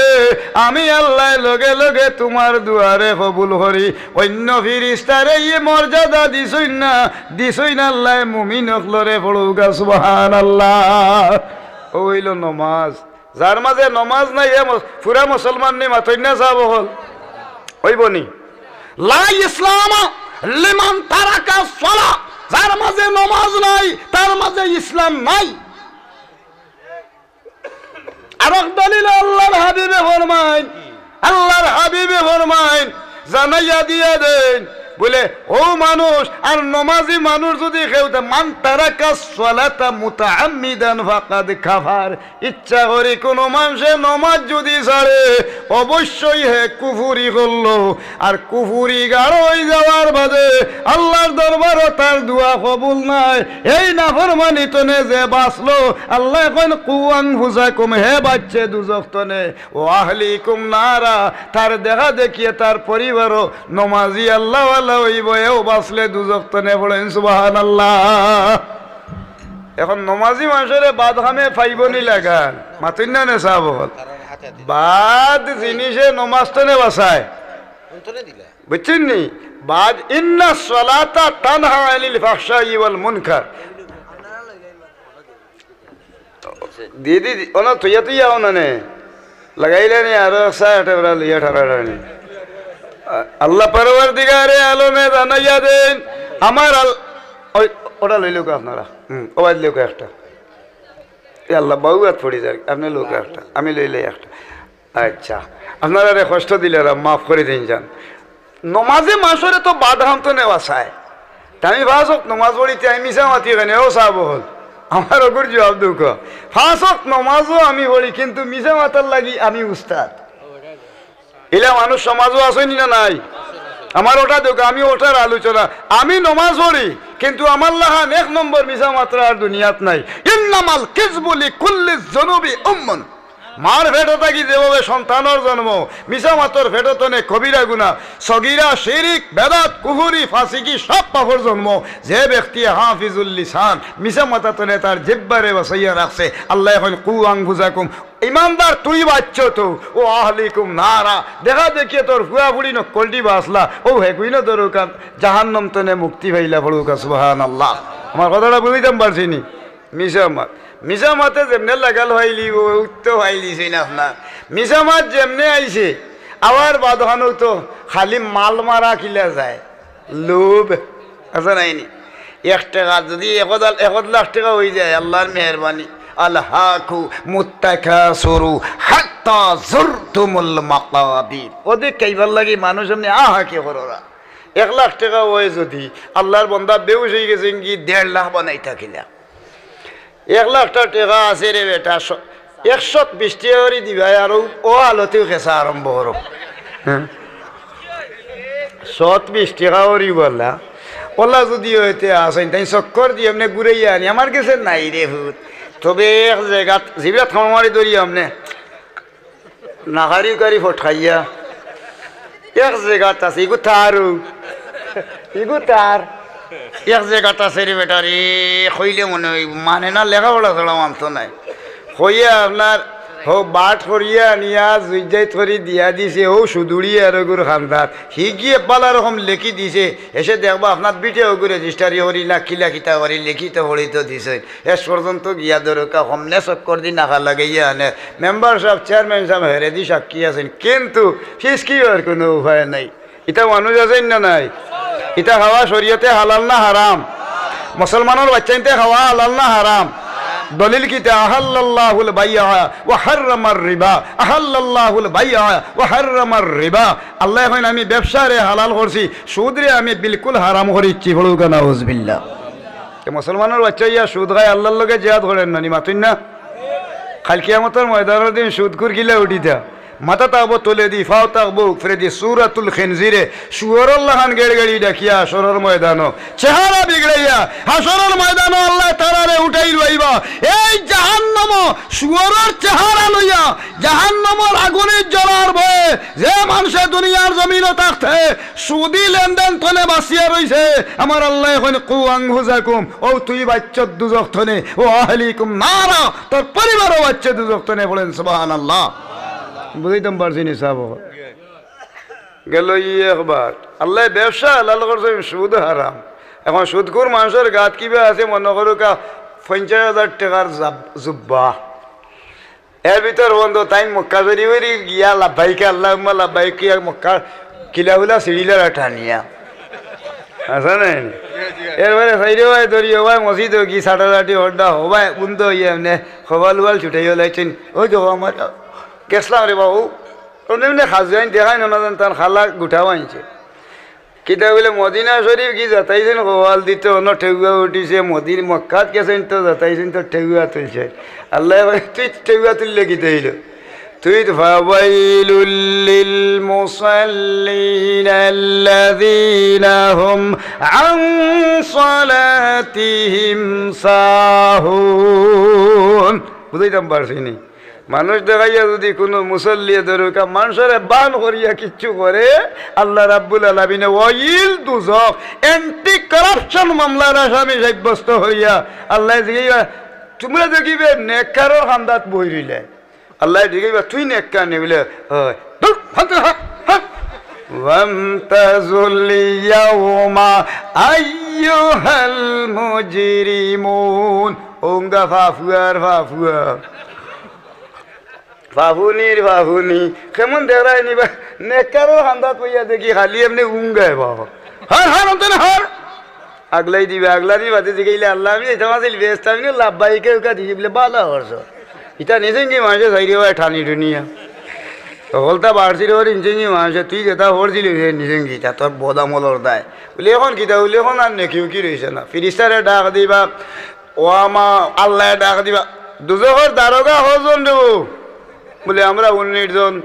আমি আল্লাহ লগে লগে তুমার দুয়ারে কবুল করি। অইন্য ফিরিস্তারে ই মর্যাদা দিছইন না, দিছইন আল্লাহ মুমিন অকলরে। পড়ুকা সুবহানাল্লাহ। অউ অইলো নমাজ। যার মাঝে নমাজ নাই, হে মস-, পুরা মুসলমান নি, মাতইন না সাব অকল? অইব নি? লা ইসলামা লিমান তারাকা সালা। যার মাঝে নমাজ নাই, তার মাঝে ইসলাম নাই। আরক দলিল আল্লাহর হাবিবে ফরমাইন, আল্লাহর হাবিবে ফরমাইন, জানাইয়া দিয়া দেইন, বলে, ও মানুষ, আর নমাজি মানুষ যদি কেউ তা, মান তারাকা সালাতা মুতাআম্মিদান ফাকাদ কাফার, ইচ্ছা করি কোনো মানুষে নমাজ যদি ছাড়ে, অবশ্যই হে কুফুরি করলো। আর কুফুরি গাঢ় অই যাওয়ার বাদে আল্লাহর দরবারও তার দোয়া কবুল নায়। এই নাফরমানি তনে যে বাঁচলো, আল্লাহ কইন, কু আনফুসাকুম, হে বাঁচছে দুজখ তনে, ও আহলিকুম নারা, তার দেখা দেখিয়ে তার পরিবারও নমাজি আল্লাহওয়ালা অইব, এও বাঁচলে দুজখ তনে। পড়ইন সুবহানাল্লাহ। এখন নমাজি মানুষরে বাদ কামে পাইব নি লাগান? মাতইন না নে সাব অকল? বাদ জিনিসে নমাজ তনে বাঁচায়। বুঝছইন নি? বাদ, ইন্না সালাতা তানহা আনিল ফাহশাই ওয়াল মুনকার। দি, দি, দি, ওনা তুইয়া তুইয়া ওনা নে। লাগাইলে নি আরো একশো আট এবার লইয়া ঠারা ঠারা নি। আ-, আল্লাহ পরওয়ারদিগারে আলমে জানাইয়া দেইন, আমার আল-, ওই, ওটা লইলউকা আপনারা। হুম, ওবায়দ লইলউকা একটা। এ আল্লাহ, বাউ আত পড়ি যার, আপনে লউকা একটা, আমি লইলাই একটা। আচ্ছা, আপনারারে কষ্ট দিলাইরাম, মাফ করি দেইন যান। নমাজে মানষরে তো বাদ কাম তনে বাঁচায়। তে আমি পাঁচ ওয়াক্ত নমাজ পড়ি, তে আমি মিছা মাতি কেনে? ও সাব অকল, আমার অগুর জুয়াব দেউক্কা। পাঁচ ওয়াক্ত নমাজও আমি পড়ি, কিন্তু মিছা মাতার লাগি আমি উস্তাদ। ইলা মানুষ সমাজও আছইন নি না নাই? আমার ওটা দেউক্কা, আমি ওটার আলোচনা। আমি নমাজ পড়ি, কিন্তু আমার লাখান এক নম্বর মিছা মাতরা আর দুনিয়াত নাই। ইন্নামাল কিযবু লিকুল্লি যুনুবি উম্মুন। মার পেটো থাকি যেভাবে সন্তানর জন্ম, মিছা মাতর পেটো তনে কবিরা গুনা, সগিরা, শিরিক, বেদাত, কুফুরি, ফাসিকি, সব পাপর জন্ম। যে ব্যক্তি হাফিজুল লিসান, মিছা মাতা তনে তার জিব্বারে বাঁচাইয়া রাখছে, আল্লাহ কইন, কু আনফুসাকুম, ইমানদার তুই বাঁচছ তো, ও আহলিকুম নারা, দেখা দেখিয়ে তোর ফুয়া ফুড়ি নক্কলটি বাঁচলা, ও হেগুইন দরকার জাহান্নাম তনে মুক্তি পাইলা। পড়ুক্কা সুবহানাল্লাহ। আমার কথাটা বুঝাইতাম পারছি নি? মিছা মাত। মিছা মাতে যেমনে লাগাল পাইলি, ও উত্তর পাইলিছইন আপনার। মিছা মাত যেমনে আইছে, আবার বাদখানো তো খালি মাল মারা কিলা যায়। লোভ আছে নাইনি? এক টেকা যদি এক হাজার, এক লাখ টেকা অই যায়, আল্লাহর মেহেরবানি। আলহাকুমুত তাকাসুরু হাত্তা যুরতুমুল মাকাবির। অধিক খাইবার লাগি মানুষ এমনে আহা কি কররা। এক লাখ টেকা অয় যদি, আল্লাহর বন্দা বেহুশ অই গেছইন গি, দেড় লাখ বানাইতা কিলা। এক লাখটা টেকা আছে রে বেটা, শ-, একশত বিশ টেকা করি দিবায়, আর ও, ও হালতেউ খেছা আরম্ভ করো। হ্যাঁ? শত বিশ টেকা করি বললা, ওলা যদি অইতে আছইন, তাইন চক্কর দি এমনে ঘুরাইয়া আনি, আমার গেছে নাই রে ফুত। তবে এক জাগাত জিবরাত খামা মারি ধরি আমনে। নাকারি উকারি ফটকাইয়া। এক জাগাত আছে, ইগু তার ও। ইগু তার। এক জাগাত আছে রে বেটা রে, কইলে মনে অয়, মানে না, লেখাপড়া ছাড়া মানতো নায়। কইয়া আপনার হউ বাট করিয়া আনিয়া জুইজাইত করি দিয়া দিছে, হউ সুদুড়ি আর ওগুর খান্দাত। হি গিয়ে বালা রকম লেখি দিছে, এসে দেখবা আপনার বিটে ওগু রেজিস্টারি করি না, কিলা কিতা করি, লিখিত পড়িত দিছে। শেষ পর্যন্ত গিয়া দরকা হমনে চক্কর দি নাকা লাগাইয়া আনে। মেম্বার সাব, চেয়ারম্যান সাব হেরে দি সাক্ষী আছইন, কিন্তু ফিসকি অওয়ার কুনু উপায় নাই। ইতা মানুষ আছইন না নাই? ইতা খাওয়া শরীয়তে হালাল না হারাম? মুসলমানর বাইচ্চাইন্তে খাওয়া হালাল না হারাম? দলিল কিতা? আহাল্লাল্লাহুল বাইআ ওয়া হাররামার রিবা। আহাল্লাল্লাহুল বাইআ ওয়া হাররামার রিবা। আল্লায় কইন, "আমি ব্যবসারে হালাল করছি, সুদরে আমি বিলকুল হারাম করিচ্ছি।" পড়ুক্কা নাউজুবিল্লাহ। তে মুসলমানর বাইচ্চা ইয়া সুদ খায়, আল্লার লগে জিহাদ করের না নি, মাতইন না? কাইল কিয়ামতর ময়দানর দিন সুদখুর কিলা উঠিতা? মাথা থাকবো তলেদি, ফাও থাকবো উপরেদি, সূরাতুল খিনজিরে শুয়োরর লাখান গেড়গেড়ি ডাকিয়া হাশরর ময়দানো চেহারা বিগড়াইয়া হাশরর ময়দানো আল্লায় তারারে উঠাই লইবা। এই জাহান্নামো শুয়োরর চেহারা লইয়া জাহান্নামর আগুনে জ্বলার ভয়ে যে মানষে দুনিয়ার জমিনো থাকতে সুদি লেনদেন তনে বাঁচিয়া রইছে, আমার আল্লায় কইন, "কু আনফুসাকুম", অউ তুই বাঁচছত দুজখ তনে, "ওয়া আহলিকুম নারা", তোর পরিবারও বাঁচছে দুজখ তনে। পড়েন সুবহানাল্লাহ। বুঝাইতাম পারছি নি সাব? গেল ই একবার। আল্লায় ব্যবসা হালাল করছে, সুদ হারাম। এখন সুদখুর মানষর গাত কিবা আছে, মনো করুক্কা পঞ্চাশ হাজার টেকার জাব-, জুব্বা। এর ভিতর বন্ধ তাইন মক্কা শরীফর গিয়া লাব্বাইক আল্লাহুম্মা লাব্বাইক কিয়া মক্কা কিলাহুলা সিঁড়িলারা টানিয়া। আছে না? এরপরে সাইডে ভাই ধরিও ভাই মসজিদো কি সাটাসাটি হড্ডা হো ভাই উন্দো ইয়ে এমনে খবাল উবাল ছুটাইও লাইছেন। ওই দেখো আমার গেছলাম রে বাবু, অমনে অমনে খাজুয়াইন দেখাইন না জান তান খালা গুঠাও আনছে। কিতা বলে মদিনা শরীফ কি যাতাইছইন খোয়াল দিতে, অনো ঠেউয়া উঠিছে, মদিন মক্কাত গেছইন তো যাতাইছইন তো ঠেউয়া তুলছে। আল্লায় কয়, "তুই ঠেউয়া তুললে কিতা অইলো?" তুই তো فويل للمصلين الذين هم عن صلاتهم ساهون। বুঝাইতাম পারছি নি? মানুষ দেখাইয়া যুদি কুনু মুসল্লিয়ে ধরুক্কা মানষরে বান করিয়া কিচ্ছু করে, আল্লাহ রাব্বুল আলামিনে ওয়াইল দুজখ, anti corruption মামলার আসামি সাব্যস্ত করিয়া আল্লায় জিগাইবা, "তুমরা দেখিবে নেককারর কান্দাত বই রইলে।" আল্লায় জিগাইবা, "তুই নেককার নি?" বলে, "অয়।" ধুর, হাত ধর, হাত, হাত। وامتازوا اليوم أيها المجرمون। উঙ্গা ফাফুয়ার ফাফুয়া। ফাফুনির ফাফুনি। কেমন দেখরায় নি বা? নেককারর কান্দাত বইয়া দেখি খালি এমনে উঙ্গায় বাবা। হর, হর, অন্তরে হর। আগলাই দিবা, আগলানি বাদে জিগাইলে, "আল্লাহ, আমি যাইতাম আছিল বেহেস্ত, আমি না লাব্বাইকে উকা দিছি," বলে, "বালা করছো।" ইতা নিছেন কি মানষে চাইরে ভাই ঠানি টুনিয়া। হকলতা বাড়ছিল ওর ইনছেন কি মানষে, তুই যেটা করছিলি, ওই নিছেন কি, তা তোর বদামলর দায়। বলে, "এখন কিতা?" বলে, "এখন আর নেকি উকি রইছে না।" ফিরিস্তারে ডাক দিবা, ও আমা, আল্লায় ডাক দিবা, "দুজখর দারোগা কয়জন রে?" বলে, "আমরা উনিশ জন।"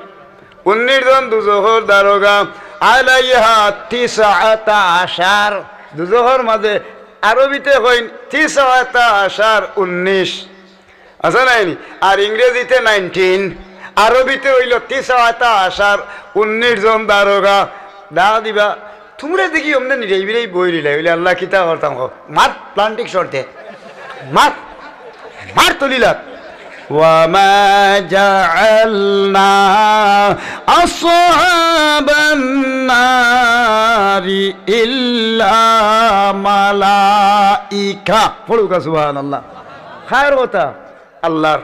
উনিশ জন দুজখর দারোগা। আলাইহা তিসআতা আশার। দুজখর মাঝে আরবিতে কইন তিসআতা আশার, উনিশ। আছে নায়নি? আর ইংরেজিতে নাইনটিন, আরবিতে অইলো তিসআতা আশার, উনিশ জন দারোগা। ডাক দিবা, "তুমরা দেখি অমনে নিরাই বিরাই বই রইলায়, অইলে আল্লাহ কিতা করতাম কও? মার, প্লান্টিক শর্টে, মার, মার তুলিলাত।" وما جعلنا أصحاب النار إلا ملائكة। পড়ুক্কা সুবহানাল্লাহ। কার কথা? আল্লাহর।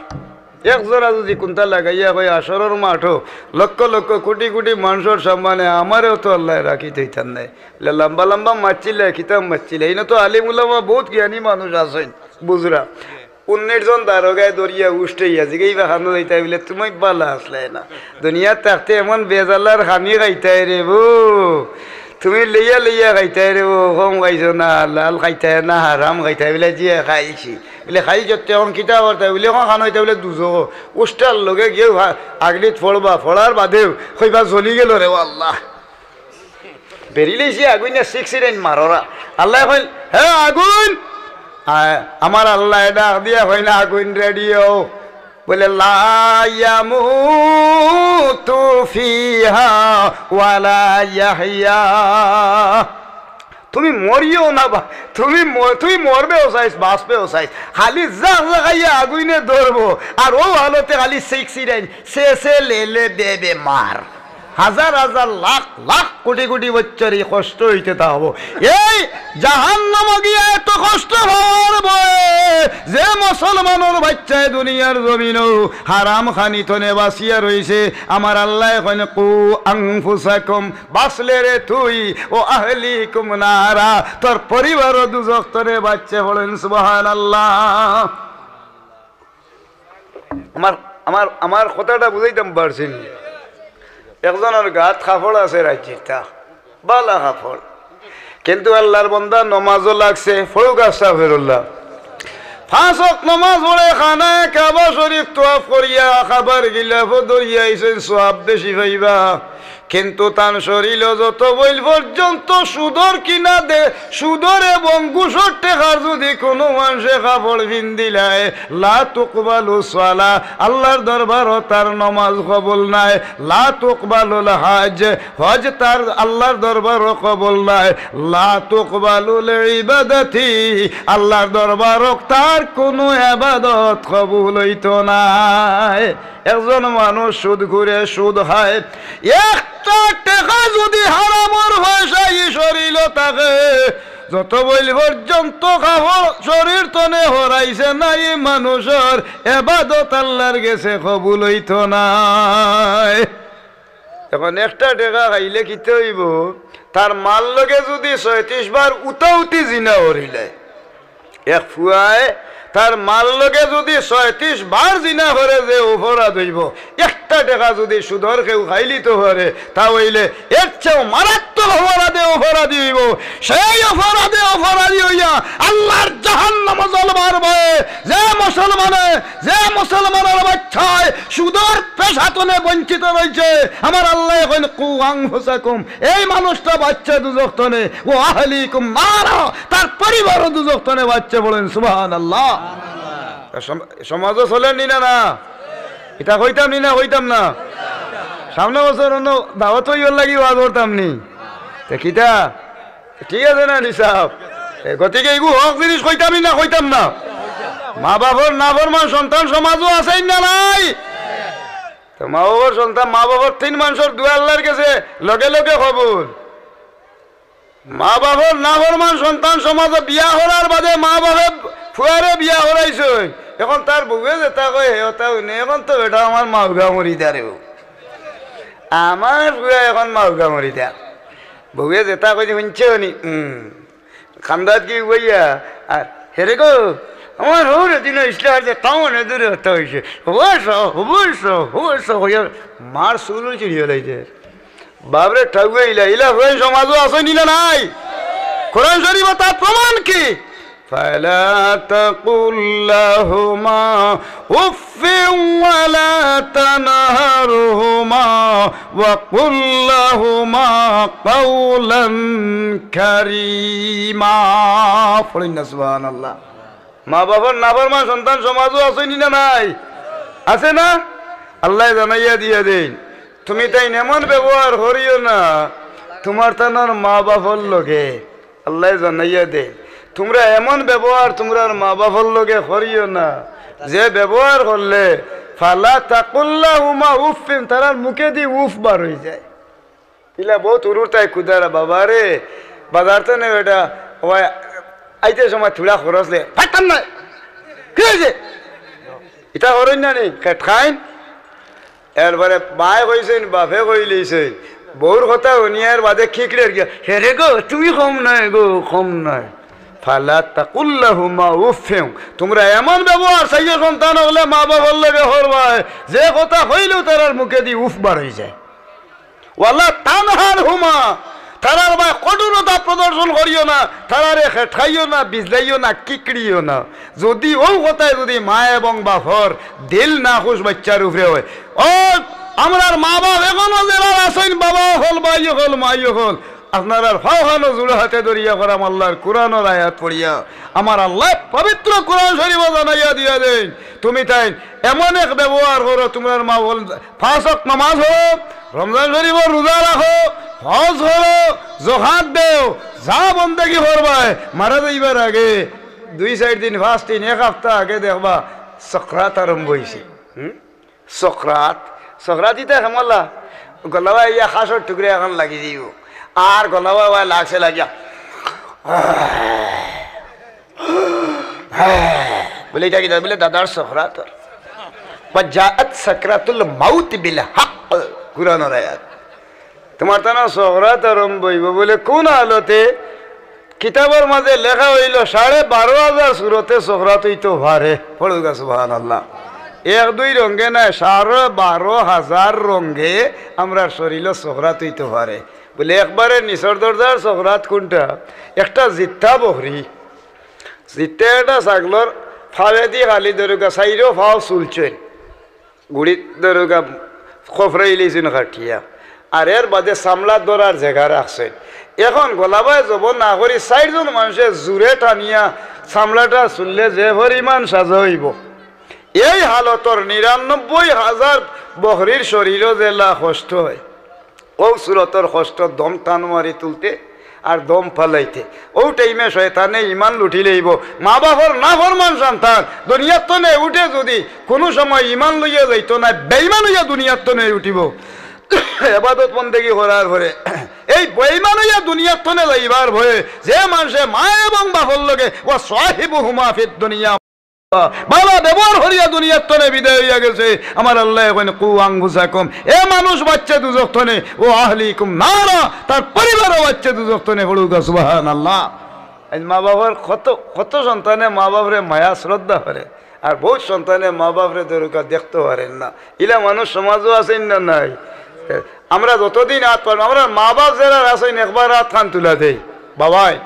এক জোড়া যুদি কুন্তা লাগাইয়া কয়, হাশরর মাঠো লক্ষ লক্ষ কোটি কোটি মানষর সামনে আমারেও তো আল্লায় রাখি থইতা নায়। বলে, "লম্বা লম্বা মাতছিলা, কিতা মাতছিলা?" ইনো তো আলিম উলামা বউত জ্ঞানী মানুষ আছইন, বুঝরা। উনিশ জন দারোগায় ধরিয়া উষ্টাইয়া জিগাইবা, "খানো যাইতায়?" বলে, "তুমি বালা আছলায় না। দুনিয়াত থাকতে এমন বেজালার খানি খাইতায় রে বো।" তুমি লইয়া লইয়া খাইতায় রে, ও কম খাইছো না, হালাল খাইতায় না, হারাম খাইতায়, বলে, "জি, খাইছি।" বলে, "খাইছো তে এখন কিতা করতায়?" বলে, "এখন খানো যাইতায়?" বলে, "দুজখো।" উষ্টার লগে গিয়া ভা-, আগলিত পড়বা, পড়ার বাদেউ কইবা, "জ্বলি গেল রে, ও আল্লাহ।" বেরিলেইছি আগুইনে, সিক্সিরাইন মাররা। আল্লায় কইন, "হে আগুইন।" আ-, আমার আল্লায় ডাক দিয়া কইন, "আগুইন রেডি অও।" বলে, "লা ইয়ামুতু ফিহা ওয়ালা ইয়াহইয়া।" তুমি মরিও না বা-, তুমি ম-, তুই মরবেও চাইছ, বাঁচবেও চাইছ। খালি জাক জাকাইয়া আগুইনে ধরবো, আর অউ হালতে খালি সিক্সিরাইন, সে সে লে লে বে বে মার। হাজার হাজার লাখ লাখ কোটি কোটি বছর ই কষ্ট অইতে থাকবো। এই জাহান্নামো গিয়া এত কষ্ট পাওয়ার ভয়ে যে মুসলমানর বাইচ্চায় দুনিয়ার জমিনো হারাম খানি তনে বাঁচিয়া রইছে, আমার আল্লায় কইন, "কু আনফুসাকুম", বাঁচলে রে তুই, "ও আহলিকুম নারা", তোর পরিবারও দুজখ তনে বাঁচছে। পড়েন সুবহানাল্লাহ। আমার, আমার, আমার কথাটা বুঝাইতাম পারছি নি? একজনর গাত কাপড় আছে রাইজিরতা, বালা কাপড়, কিন্তু আল্লার বন্দা নমাজও লাগছে, পড়ুক আস্তাগফিরুল্লাহ। পাঁচ ওয়াক্ত নমাজ পড়ে, খানায় কাবা শরীফ তোয়াফ করিয়া কাবার গিলাফও ধরিয়া আইছইন, সওয়াব বেশি পাইবা। কিন্তু তান শরীলো যত বইল পর্যন্ত সুদর কিনা দে, সুদর এবং ঘুষর টেকার যুদি কুনু মানষে কাপড় পিন্দিলায়, লা তুকবালু সালা, আল্লার দরবারো তার নমাজ কবুল নায়। লা তুকবালুল হজ, হজ তার আল্লার দরবারো কবুল নায়। লা তুকবালুল ইবাদাতি, আল্লার দরবারো তার কুনু এবাদত কবুল অইতো নায়। একজন মানুষ সুদ ঘুরে, সুদ খায়, একটা টেকা যুদি হারামর পয়সা ই শরীলো থাকে, যত বইল পর্যন্ত কাপড় শরীর তনে হরাইছে না, ই মানুষর এবাদত আল্লার গেছে কবুল অইতো নায়। এখন একটা টেকা খাইলে কিতা অইবো? তার মার লগে যুদি ছয়ত্রিশ বার উতাউতি জিনা করিলায়, এক ফুয়ায় তার মার লগে যুদি ছয়ত্রিশ বার জিনা করে, যে অপরাধ অইবো, একটা টেকা যুদি সুদর কেউ খাইলিতো পারে, তা অইলে এর চেয়েও মারাত্মক অপরাধে অপরাধী অইবো। সেই অপরাধে অপরাধী অইয়া আল্লার জাহান্নামো জ্বলবার ভয়ে যে মুসলমানে, যে মুসলমানর বাইচ্চায় সুদর পেশা তনে বঞ্চিত রইছে, আমার আল্লায় কইন, "কু আনফুসাকুম", এই মানুষটা বাঁচছে দুজখ তনে, "ওয়া আহলিকুম নারা", তার পরিবারও দুজখ তনে বাঁচছে। পড়েন সুবহানাল্লাহ। সম-, সমাজো চলের নি না, না? ইতা কইতাম নি না, কইতাম না? সামনে বছর অন্য দাওয়াত অইবার লাগি ওয়াজ করতাম নি? তে কিতা? ঠিক আছে না নি সাব? এ, গতিকে ইগু হক জিনিস কইতাম নি না, কইতাম না? মা বাপর নাফরমান সন্তান সমাজো আছে না নাই? তো মা বাপর সন্তান, মা বাপর তিন মানষর দোয়া আল্লার গেছে লগে লগে কবুল। মা বাপর নাফরমান সন্তান সমাজো বিয়া করার বাদে মা বাপে ফুয়ারে বিয়া করাইছইন, এখন তার বউয়ে যেতা কয় হে অতা হুনে। এখন তো বেটা আমার মাউগা মরি দারেও, আমার ফুয়া এখন মাউগা মরি দা। বউয়ে যেতা কইছে হুনছো নি? হুম। কান্দাত গি বইয়া, আর, "হেরে গো, আমার হউর দিন ইসলাম যে তাও না দূরে হতে হইছে। অবশ্য, অবশ্য, অবশ্য," কইয়া মার চুল চিড়ি হলাইছে। বাপরে ঠাউয়া ইলা, ইলা ফুয়াইন সমাজো আছে নি না নাই? কোরআন শরীফো তার প্রমাণ কি? فلا تقل لهما أف ولا تنهرهما وقل لهما قولا كريما। পড়েন না সুবহানাল্লাহ। মা বাপর নাফরমান সন্তান সমাজো আছে নি না নাই? আছে না? আল্লায় জানাইয়া দিয়া দেইন, তুমি তাইন এমন ব্যবহার করিও না তুমার তানর মা বাপর লগে। আল্লায় জানাইয়া দেইন, তুমরা এমন ব্যবহার তুমরার মা বাপর লগে করিও না, যে ব্যবহার করলে ফালা তাকুল্লাহুমা উফিন, তারার মুখেদি উফ বার অইযায়। ইলা বউত উরুর তাই কুদারা বাবা রে, বাজার তো নেই বেটা, ওই আইতে সময় থুড়া খরচ লে, "ফাইতাম না।" কি অইছে? ইতা করইন না নি? খেট খাইন। এরপরে মায়ে কইছইন, বাপে কইলিছইন, বউর কথা হুনিয়ার বাদে খিকড়ের গিয়া, "হে রে গো, তুমি কম নায় গো, কম নায়।" ফালা তাকুল্লাহুমা উফিন। তুমরা এমন ব্যবহার চাইও সন্তান অকলে মা বাপর লগে করবায়, যে কথা কইলেও তারার মুখেদি উফ বার অইযায়। ওয়ালা তানহারহুমা, তারার বায় কঠোরতা প্রদর্শন করিও না, তারারে খেটকাইও না, বিজলাইও না, কিকড়িও না। যুদি অউ কথায় যুদি মা এবং বাপর দিল নাখুশ বাইচ্চার উপরে অয়, ও আমরার মা বাপ এখনো যেরা আছইন, বাবা অকল, ভাই অকল, মাই অকল, আপনারার পাও খানো জোড়া হাতে ধরিয়া করাম আল্লার কোরআনর আয়াত পড়িয়া। আমার আল্লায় পবিত্র কোরআন শরীফো জানাইয়া দিয়া দেইন, তুমি তাইন এমন এক ব্যবহার করো, তুমরার মা অকল পাঁচ ওয়াক্ত নামাজ পড়ো, রমজান শরীফর রোজা রাখো, হজ করো, জকাত দেও, যা বন্দেগি করবায়, মারা যাইবার আগে দুই চাইর দিন, পাঁচ দিন, এক হাপ্তা আগে দেখবা সকরাত আরম্ভ অইছে। হুম? সকরাত, সকরাত ইতা হেমলা। গলাবায় ইয়া খাসর টুকরা এখন লাগি দিব। আর গলাবায় লাগছে লাগিয়া। বলে, "ইটা কিতা?" বলে, "দাদার সকরাত।" "ওয়া জাআত সাকরাতুল মাউত বিল হক।" কুরআনর আয়াত। "তুমার তান সকরাত আরম্ভ অইবো।" বলে, "কুন হালতে?" কিতাবর মাঝে লেখা অইলো, সাড়ে বারো হাজার সুরতে সকরাত অইতো পারে। পড়ুক্কা সুবহানাল্লাহ। এক দুই রঙে নায়, সাড়ে বারো হাজার রঙে আমরার শরীলো সকরাত অইতো পারে। বলে, একবারে নিচর দরজার সকরাত কুনটা? একটা জিত্তা বকরি, জিত্তা একটা ছাগলর ফাওয়েদি খালি ধরুক্কা, চাইরো ফাও চুলছইন, গুড়িত ধরুক্কা, খফরাইলিছইন কাটিয়া, আর এর বাদে চামড়া ধরার জাগা রাখছইন। এখন গলাবায় জবো না করি চাইরজন মানষে জুরে টানিয়া চামড়াটা চুললে যে পরিমাণ সাজা অইবো, এই হালতর নিরানব্বই হাজার বকরির শরীলো যেলা কষ্ট অয়, অউ সুরতর কষ্ট দম টান মারি তুলতে আর দম ফালাইতে। অউ টাইমে শয়তানে ইমান লুটি লইবো। মা বাফর নাফরমান সন্তান দুনিয়ার তনে উঠে যুদি কুনু সময় ইমান লইয়া যাইতো নায়, বেইমান অইয়া দুনিয়ার তনে উঠিবো। এবাদত বন্দেগি করার পরে এই বেইমান অইয়া দুনিয়ার তনে যাইবার ভয়ে যে মানষে মা এবং বাফর লগে "ওয়া সাহিবুহুমা ফিদ দুনিয়া" বালা ব্যবহার করিয়া দুনিয়ার তনে বিদায় অইয়া গেছে। আমার আল্লায় কইন, "কু আনফুসাকুম।" এ মানুষ বাচছে দুজখ তনে, "ওয়া আহলিকুম নারা", তার পরিবারও বাচছে দুজখ তনে। পড়ুক্কা সুবহানাল্লাহ। আইজ মা বাফর কত, কত সন্তানে মা বাফরে মায়া শ্রদ্ধা করে, আর বউত সন্তানে মা বাফরে ধরুক্কা দেখতো পারের না। ইলা মানুষ সমাজো আছইন না নাই? আমরা যতদিন আত পারমু, আমরার মা বাফ যেরার আছইন একবার আত খান তুলা দেই। বাবায়,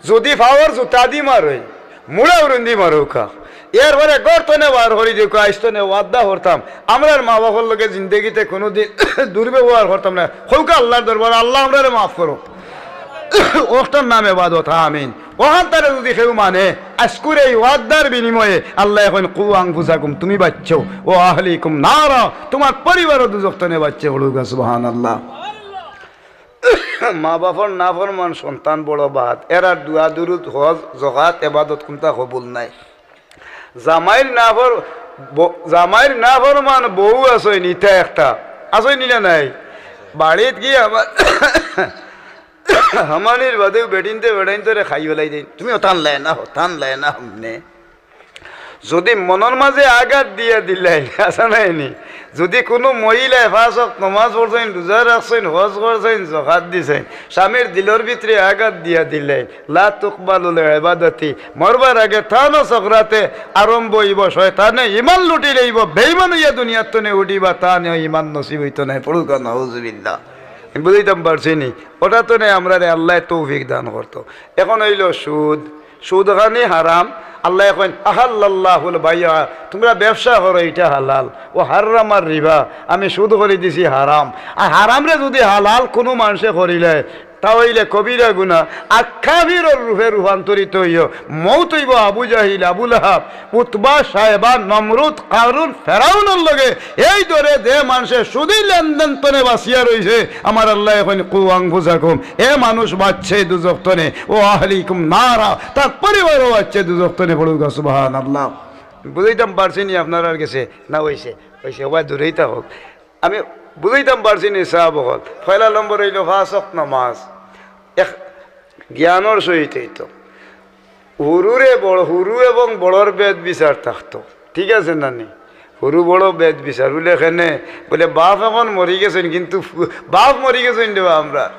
যুদি ফাওর জুতা দি মারইন, মুড়া উরুন্দি মারুক্কা। এরপরে ঘর তনে বার করি দিউক্কা, আইজ তনে ওয়াদা করতাম, আমরার মা বাফর লগে জিন্দেগিতে কুনুদিন দুর্ব্যবহার করতাম না। কউক্কা আল্লার দরবারো, "আল্লা, আমরারে মাফ করো।" অকটার নাম এবাদত, আমিন। অখানতারে যুদি কেউ মানে, আইজকুর এই ওয়াদার বিনিময়ে আল্লায় কইন, "কু আনফুসাকুম", তুমি বাচছো, "ওয়া আহলিকুম নারা", তুমার পরিবারও দুজখ তনে বাচছে। পড়ুক্কা সুবহানাল্লাহ। মা বাফর নাফরমান সন্তান বড় বাদ, এরার দোয়া দুরুদ, হজ, জকাত, এবাদত কুনটা কবুল নায়। জামাইর নাফর-, ব-, জামাইর নাফরমান বউ আছইন, ইতা একটা আছইন নি না নাই? বাড়িত গিয়া আমার হামানির বাদেউ বেটিন্তে বেটাইন্তরে খাই ফালাই দেইন। তুমিও তান লায় না হো, তান লায় না হমনে। যুদি মনর মাঝে আঘাত দিয়া দিলাইন, আছে নায় নি? যুদি কুনু মহিলায় পাঁচ ওয়াক্ত নমাজ পড়ছইন, রোজা রাখছইন, হজ করছইন, জকাত দিছইন, স্বামীর দিলর ভিতরে আঘাত দিয়া দিলাইন, লা তুকবালুল ইবাদাতি, মরবার আগে তানও সকরাতে আরম্ভ অইবো, শয়তানে ইমান লুটি লইবো, বেইমান অইয়া দুনিয়ার তনে উঠিবা, তানও ইমান নসিব অইতো নায়। পড়ুক্কা নাউজুবিল্লাহ। আমি বুঝাইতাম পারছি নি? অটা তনে আমরারে আল্লায় তৌফিক দান করতো। এখন অইলো সুদ, সুদ খানি হারাম। আল্লায় কইন, "আহাল্লাল্লাহুল বাইআ", তুমরা ব্যবসা করো, ইটা হালাল। "ওয়া হাররামার রিবা", আমি সুদ করি দিছি হারাম। আর হারামরে যুদি হালাল কুনু মানষে করিলায়, তা অইলে কবিরা গুনা। আর কাফিরর রূপে রূপান্তরিত অইয়া মউত অইবো আবু জাহিল, আবু লাহাব, উতবা, শায়বা, নমরুদ, কারুন, ফেরাউনর লগে। এই দরে যে মানষে সুদি লেনদেন তনে বাচিয়া রইছে, আমার আল্লায় কইন, "কু আনফুসাকুম", এ মানুষ বাচছে দুজখ তনে, "ওয়া আহলিকুম নারা", তার পরিবারও বাচছে দুজখ তনে। পড়ুক্কা সুবহানাল্লাহ। বুঝাইতাম পারছি নি আপনারার গেছে? না অইছে? অইছে, ওবা দূরেই থাকউক। আমি বুঝাইতাম পারছি নি সাব অকল? পয়লা নম্বর অইলো পাঁচ ওয়াক্ত নামাজ। এক জ্ঞানর সহিত অইতো। হুরুরে বড়, হুরু এবং বড়র ভেদ বিচার থাকতো। ঠিক আছে না নি? হুরু বড় ভেদ বিচার। বুলে কেনে? বুলে, "বাফ এখন মরি গেছইন, কিন্তু ফু-, বাফ মরি গেছইন রে বা আমরা।"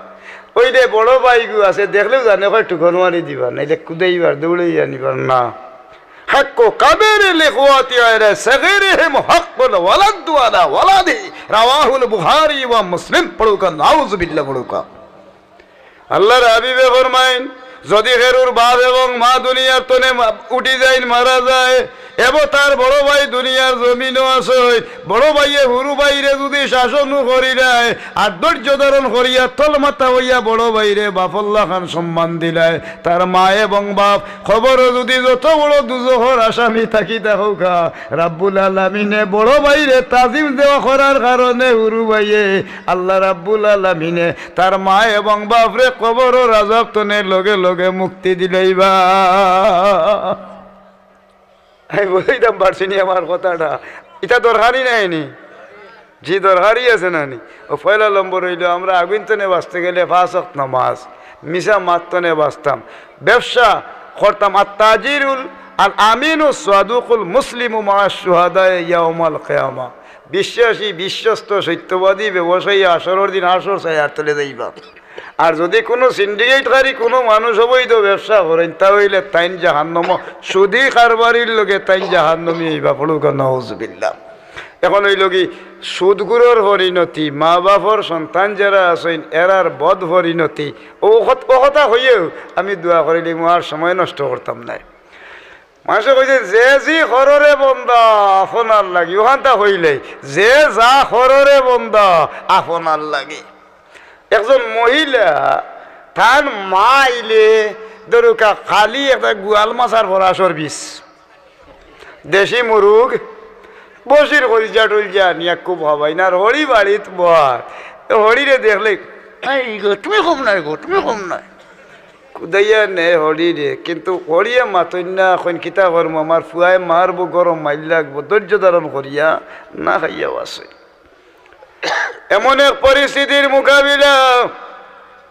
অইলে বড় ভাইগু আছে, দেখলেউ জানে, কয়, "টুকর মারি দিবা, নাইলে কুদাইবার, দৌড়াইয়া নিবার না।" হাক্কু কাবের লিখওয়াতি আলা সগীরিহিম হাক্কুল ওয়ালাদু আলা ওয়ালাদি। রাওয়াহুল বুখারী ওয়া মুসলিম। পড়ুক্কা, নাউজুবিল্লাহ পড়ুক্কা। আল্লার হাবিবে ফরমাইন, যুদি কেউর বাফ এবং মা দুনিয়ার তনে মা-, উঠি যাইন, মারা যায়, এবো তার বড় ভাই দুনিয়ার জমিনো আছইন, বড় ভাইয়ে হুরু ভাইরে যুদি শাসন করি দেয়, আর ধৈর্য ধারণ করিয়া তলমাথা অইয়া বড় ভাইরে বাফর লাখান সম্মান দিলায়, তার মা এবং বাফ কবরো যুদি যত বড় দুজখর আসামি থাকি থাকউক্কা, রাব্বুল আলামিনে বড় ভাইরে তাজিম দেওয়া করার কারণে হুরু ভাইয়ে আল্লাহ রাব্বুল আলামিনে তার মা এবং বাফরে কবরর আযাব তনে লগে লগে মুক্তি দিলাইবা। আমি বুঝাইতাম পারছি নি আমার কথাটা? ইটা দরকারি নায় নি? জি, দরকারি আছে না নি? ও পয়লা নম্বর অইলো, আমরা আগুইন তনে বাঁচতে গেলে পাঁচ ওয়াক্ত নামাজ, মিছা মাত তনে বাঁচতাম, ব্যবসা করতাম। আত তাজিরুল আল আমিনু সাদুকুল মুসলিমু মা শুহাদায়ে ইয়াউমাল কিয়ামা। বিশ্বাসী, বিশ্বস্ত, সত্যবাদী ব্যবসায়ী হাশরর দিন হাশর ছায়ার তলে যাইবা। আর যদি কুনু সিন্ডিকেটকারী কুনু মানুষ অবৈধ ব্যবসা করইন, তা অইলে তাইন জাহান্নামো, সুদী কারবারির লগে তাইন জাহান্নামী অইবা। পড়ুক্কা নাউজুবিল্লাহ। এখন অইলো কি, সুদখুরর পরিণতি, মা-বাফর সন্তান যেরা আছইন, এরার বদ পরিণতি। ও কত-, ও কথা কইয়াউ আমি দোয়া করিলিমু, আর সময় নষ্ট করতাম নায়। মানষে কইছে, "যে জি কররে বন্দা, আপনার লাগি।" অখানতা কইলে, "যে যা কররে বন্দা, আপনার লাগি।" একজন মহিলা, তান মা আইলে, ধরুক্কা, খালি একটা গুয়াল মাছর ফড়াশর পিছ, দেশি মুরুগ, বশির কলিজা টলিজা আনিয়া খুব খাবাইন, আর হড়ি বাড়িত বওয়ার। তো হড়িরে দেখলে, "এই গো, তুমি কম নায় গো, তুমি কম নায়।" কুদাইয়া নেয় হড়িরে, কিন্তু হড়িয়ে মাতইন না, কইন, "কিতা করমু, আমার ফুয়ায় মারবো, গরম মাইর লাগবো, ধৈর্য ধারণ করিয়া না খাইয়াউ আছে।" এমন এক পরিস্থিতির মোকাবিলা,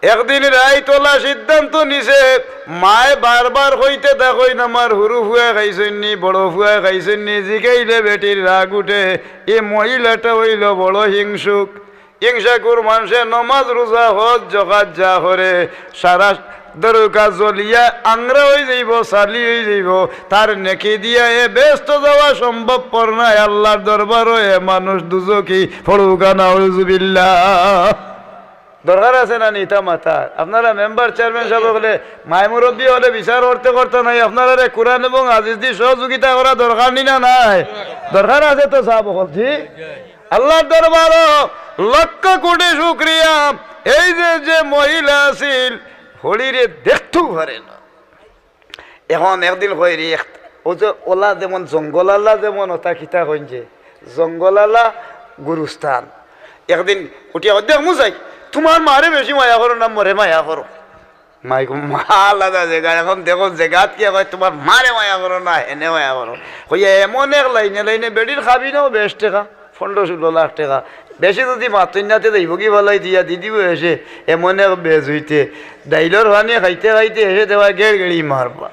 একদিন রাইত অলা সিদ্ধান্ত নিছে, মায় বারবার কইতে থাকইন, "আমার হুরু ফুয়ায় খাইছইন নি, বড় ফুয়ায় খাইছইন নি?" জিগাইলে বেটির রাগ উঠে। এ মহিলাটা অইলো বড় হিংসুক। হিংসাকুর মানষে নমাজ, রুজা, হজ, জকাত যা করে, সারা ধরুক্কা জ্বলিয়া আংরা অইযাইবো, ছালি অইযাইবো। তার নেকি দিয়া এ বেহেস্তো যাওয়া সম্ভবপর নায়। আল্লার দরবারো এ মানুষ দুজখি। পড়ুক্কা নাউজুবিল্লাহ। দরকার আছে না নি ইতা মাতার? আপনারা মেম্বার, চেয়ারম্যান সাব অকলে, মাই-মুরব্বি অকলে বিচার করতে করতে নায়, আপনারারে কুরআন এবং হাদিস দি সহযোগিতা করা দরকার নি না নাই? দরকার আছে তো সাব অকল, জি? আল্লার দরবারো লক্ষ কোটি শুকরিয়া, এই যে, যে মহিলা আছিল, হড়িরে দেখতেউ পারে না। এখন একদিন কইরি এক, অউ যে অলা যেমন জঙ্গল আলা, যেমন অতা কিতা কইন যে, জঙ্গল আলা গুরুস্থান। একদিন উঠিয়া কয়, "দেখমু চাই, তুমার মারে বেশি মায়া করো না মরে মায়া করো?" মাই কয়, "মা আলাদা জেগা, এখন দেখো জেগাত কিয়া কয়, তুমার মারে মায়া করো না হেনে মায়া করো।" কইয়া এমন এক লাইনে লাইনে বেটির কাবিনও বেশ টেকা, পনরো ষোলো লাখ টেকা। বেশি যদি মাতইন না তে যাইবোগি ফালাই দিয়া দিদি বয়সে এমন এক বেজ অইতে, ডাইলর পানি খাইতে খাইতে এসে দেওয়া গেড় গেড়ি মারবা।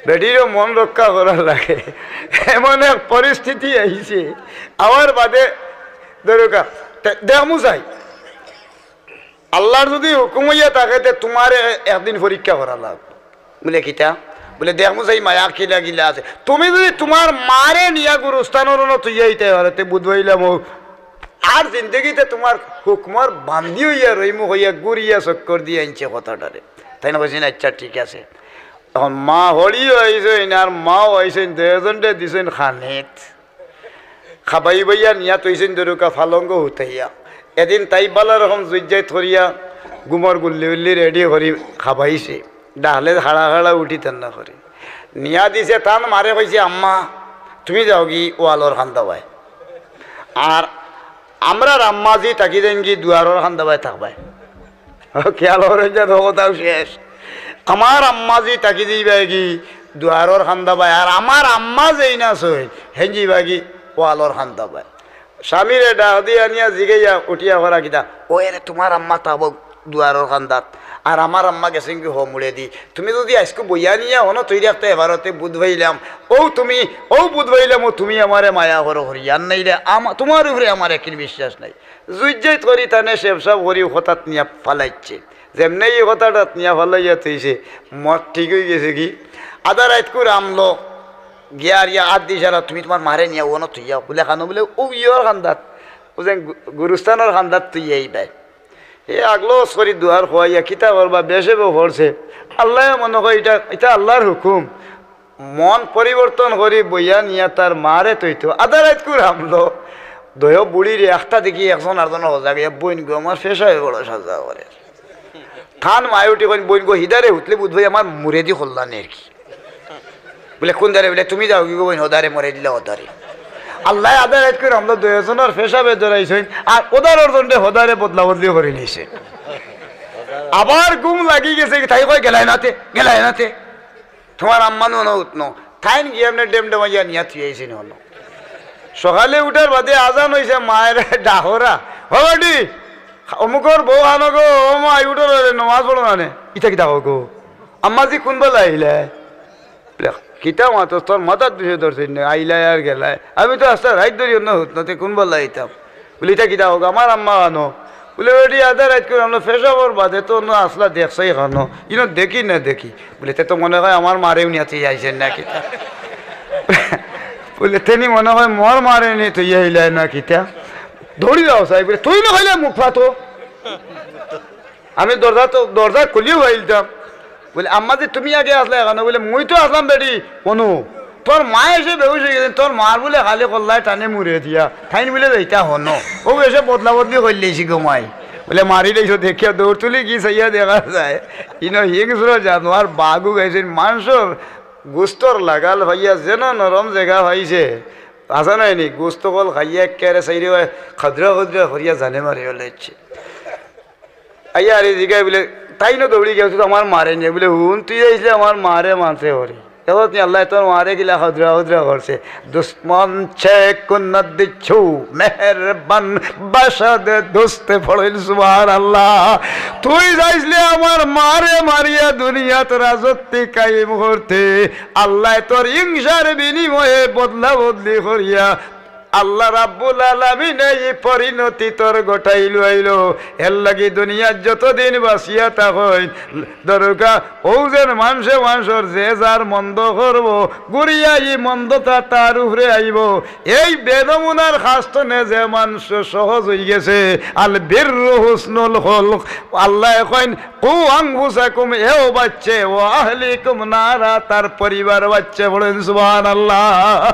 বেটিরও মন রক্ষা করার লাগে, এমন এক পরিস্থিতি আইছে। আওয়ার বাদে ধরুক্কা, দে-, দেখমু চাই, আল্লার যদি হুকুম অইয়া থাকে, তে তুমারে একদিন পরীক্ষা করা লাগবো। বুলে, "কিতা?" বুলে, "দেখমু চাই মায়া কিলা কিলা আছে। তুমি যদি তুমার মারে নিয়া গুরুস্থানর অনো থইয়া আইতায় পারো, তে বুধবাইলাম অউ, আর জিন্দেগিতে তুমার হুকুমর বান্দি অইয়া রইমু," কইয়া ঘুরিয়া চক্কর দিয়া আনছে কথাটারে। তাইন কইছইন, "আইচ্ছা, ঠিক আছে।" এখন মা হড়িও আইছইন আর মাও আইছইন, দুইওজনরে দিছইন খানিত। খাবাইবাইয়া নিয়া থইছইন ধরুক্কা পালঙ্গো হুতাইয়া। এদিন তাই ভালা রকম জুইত যাইত করিয়া ঘুমর গুল্লি উল্লি রেডি করি খাবাইছে। ডাকলে হাড়া হাড়া উঠি তান্না করি। নিয়া দিছে, তান মারে কইছে, "আম্মা, তুমি যাওগি ওয়ালর কান্দাবায়। আর আমরার আম্মাজি থাকি যাইনগি দুয়ারর কান্দাবায় থাকবায়।" ও, খেয়াল করইন যে তো কথাও শেষ। আমার আম্মাজি থাকি যাইবায়গি দুয়ারর কান্দাবায়, আর আমার আম্মা যেইন আছইন, হেইন যাইবায়গি ওয়ালর কান্দাবায়। স্বামীরে ডাক দিয়া আনিয়া জিগাইয়া উঠিয়া করা কিতা, "ও এরে, তুমার আম্মা থাকবো দুয়ারর কান্দাত, আর আমার আম্মা গেছইনগি হো মুড়েদি। তুমি যদি আইজকু বইয়া নিয়া অনো থই রাখতায় পারো, তে বুধবাইলাম, অউ তুমি, অউ বুধবাইলাম, অউ তুমি আমারে মায়া করো করি, আর নাইলে আমা-, তুমার উপরে আমার একিন বিশ্বাস নাই।" জুইত যাইত করি তানে সেবসাব করি অউ কথাত নিয়া ফালাইছে। যেমনে ই কথাটাত নিয়া ফালাইয়া থইছে, মত ঠিক অইগেছেগি। আধা রাইতকুর আমলো গিয়া আর ইয়া আত দিছে, "তুমি তুমার মারে নিয়া অনো থইয়া আও।" বুলে, "কানো?" বুলে, "অউ ইয়র কান্দাত, অউ যে গু-, গুরুস্থানর কান্দাত থইয়া আইবায়।" এ আগলো করি দুয়ার খুয়াইয়া কিতা করবা, বেশে বউ পড়ছে। আল্লায় মনো কয় ইটা, ইটা আল্লার হুকুম। মন পরিবর্তন করি বইয়া নিয়া তার মারে থইতো। আধা রাইতকুর আমলো। দয় বুড়িরে একটা দেখি একজন আরজনর হজা গিয়া, "বইন গো, আমার পেশাবে বড় সাজা করে।" তান মায় উঠি কইন, "বইন গো, হিদারে হুতলে বুধবাই আমার মুড়েদি কল্লা নি আর কি।" বুলে, "কুন দারে?" বুলে, "তুমি যাওগি গো বইন, হদারে মরে দিলা হদারে।" আল্লায় আধা রাইতকুর আমলো দুইওজনর পেশাবে ধরাইছইন, আর হদারর জন্যে হদারে বদলা বদলি করি নিছে। আবার ঘুম লাগি গেছে, তাই কয়, "গেলায় না তে, গেলায় না তে।" তুমার আম্মা নু অনো উঠনো, তাইন গিয়া এমনে ডেম ডেমাইয়া নিয়া থুই আইছইন অনো। সকালে উঠার বাদে আজান অইছে, মায়ের ডাকরা, "ও বেটি, অমুকর বউ আনো গো, ও মাই উঠো রে, নমাজ পড়ো না নে।" ইতা কিতা কও গো? আম্মাজি কুনবালা আইলায়? বলে, "কিতা মাতস, তোর মাথাত বিষয় ধরছে না, আইলায় আর গেলায়। আমি তো আস্তা রাইত ধরি অন্য হুত না, তে কুনবালা আইতাম?" বলে, "ইতা কিতা কও গো, আমার আম্মা আনো।" বলে, "বেটি, আধা রাইত করে আমরা পেশাবর বাদে তো অন্য আসলা দেখছাই খানো, ইনো দেখি না দেখি।" বলে, "তে তো মনে হয় আমার মারে উনি আছে আইছেন না কিতা?" বলে, "তেনি মনে হয় মোর মারে নি তুই আইলায় না কিতা?" দৌড়ি যাও সাহেব, বলে, "তুই না খাইলে মুখ ফাতো।" আমি দরজা তো, দরজা খুলিও আইলতাম। বলে, "আম্মাজি, তুমি আগে আসলা এখানো?" বলে, "মুই তো আসলাম বেটি, অনু, তোর মা এসে বেহুশ অই গেছেন, তোর মার বলে খালি কল্লায় টানে মুড়ে দিয়া, তাইন বলে যাইতা হনো। ও এসে বদলা বদলি করলেছি গো মাই।" বলে, "মারি লইছো দেখিয়া দৌড় তুলি কি চাইয়া দেখা যায়। ইনো হিংস্র জানোয়ার বাঘ উগাইছেন, মানষর গুস্তর লাগাল পাইয়া যেন নরম জাগা পাইছে। আসা নাইনি, গুস্ত কল খাইয়া একেবারে চাইরে খাদরা খুদরা করিয়া জানে মারি ফেলাইছে।" আইয়া আরে জিগাই বলে, "তাইন দৌড়ি গেছো তো আমার মারে নিয়া?" বলে, "হুন, তুই আইসলে আমার মারে মারতে পারি। এখন তুই আল্লাহ তোর মারে গিলা হদরা হদরা করছে।" দুশ্মন সে কুন্নত দিচ্ছু, মেহেরবান বাসাদে দোস্তে পড়ইল, সুবহানাল্লাহ। তুই যাইসলে আমার মারে মারিয়া দুনিয়াত রাজত্ব কায়েম করতে, আল্লাহ তোর হিংসার বিনিময়ে বদলা বদলি করিয়া আল্লাহ রাব্বুল আলামিনে ই পরিণতি তোর ঘটাইল আইলো। এর লাগি দুনিয়াত যতদিন বাঁচিয়া থাকইন, দরকার অউ যেন মানষে মানষর যে যার মন্দ করবো, ঘুরিয়া ই মন্দতা তার উপরে আইবো। এই বেনমুনার খাস্তনে যে মানষ সহজ অই গেছে, আল বিররু হুসনুল খুলক। আল্লায় কইন, "কু আনফুসাকুম", এও বাঁচছে, "ওয়া আহলিকুম নারা", তার পরিবার বাঁচছে। বলেন সুবহানাল্লাহ।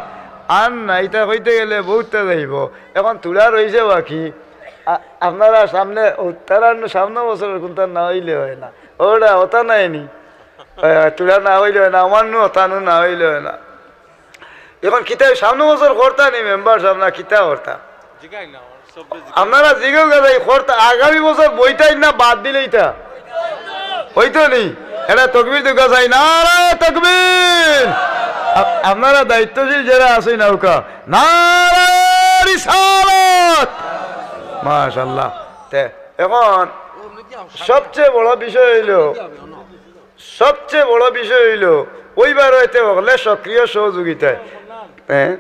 আর না, ইতা কইতে গেলে বউততা যাইবো। এখন থুড়া রইছে বাকি। আ-, আপনারা সামনে, ও, তারা সামনে বছরর কুনতা না অইলে অয় না। ওটা ওটা নাইনি। এ, থুড়া না অইলে অয় না, আমার নু ওটা নু না অইলে অয় না। এখন কিতা সামনে বছর করতা নি মেম্বার সাব না কিতা করতা? আপনারা জিগাউক্কা যাই করতা, আগামী বছর বইতাইন না বাদ দিলাইতা? অইতো নি? এটা তকবির দেউক্কা চাই, নারায়ে তকবির। আ-, আপনারা দায়িত্বশীল যেরা আছইন আউক্কা, নারায়ে রিসালাত। মাশাআল্লাহ। তে এখন সবচেয়ে বড় বিষয় অইলো, সবচেয়ে বড় বিষয় অইলো, অইবার অইতে হকলে সক্রিয় সহযোগিতায়। হ্যাঁ?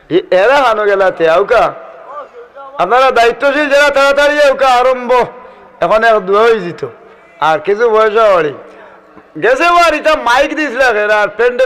এ-, এরা কানো গেলাতে আউক্কা। আপনারা দায়িত্বশীল যেরা তাড়াতাড়ি আউক্কা আরম্ভ। এখন এক দোয়া অইযিতো। আর কিছু পয়সা বাড়ি। গেছে বার ইতা মাইক দিছলা এরা আর প্যান্ডেল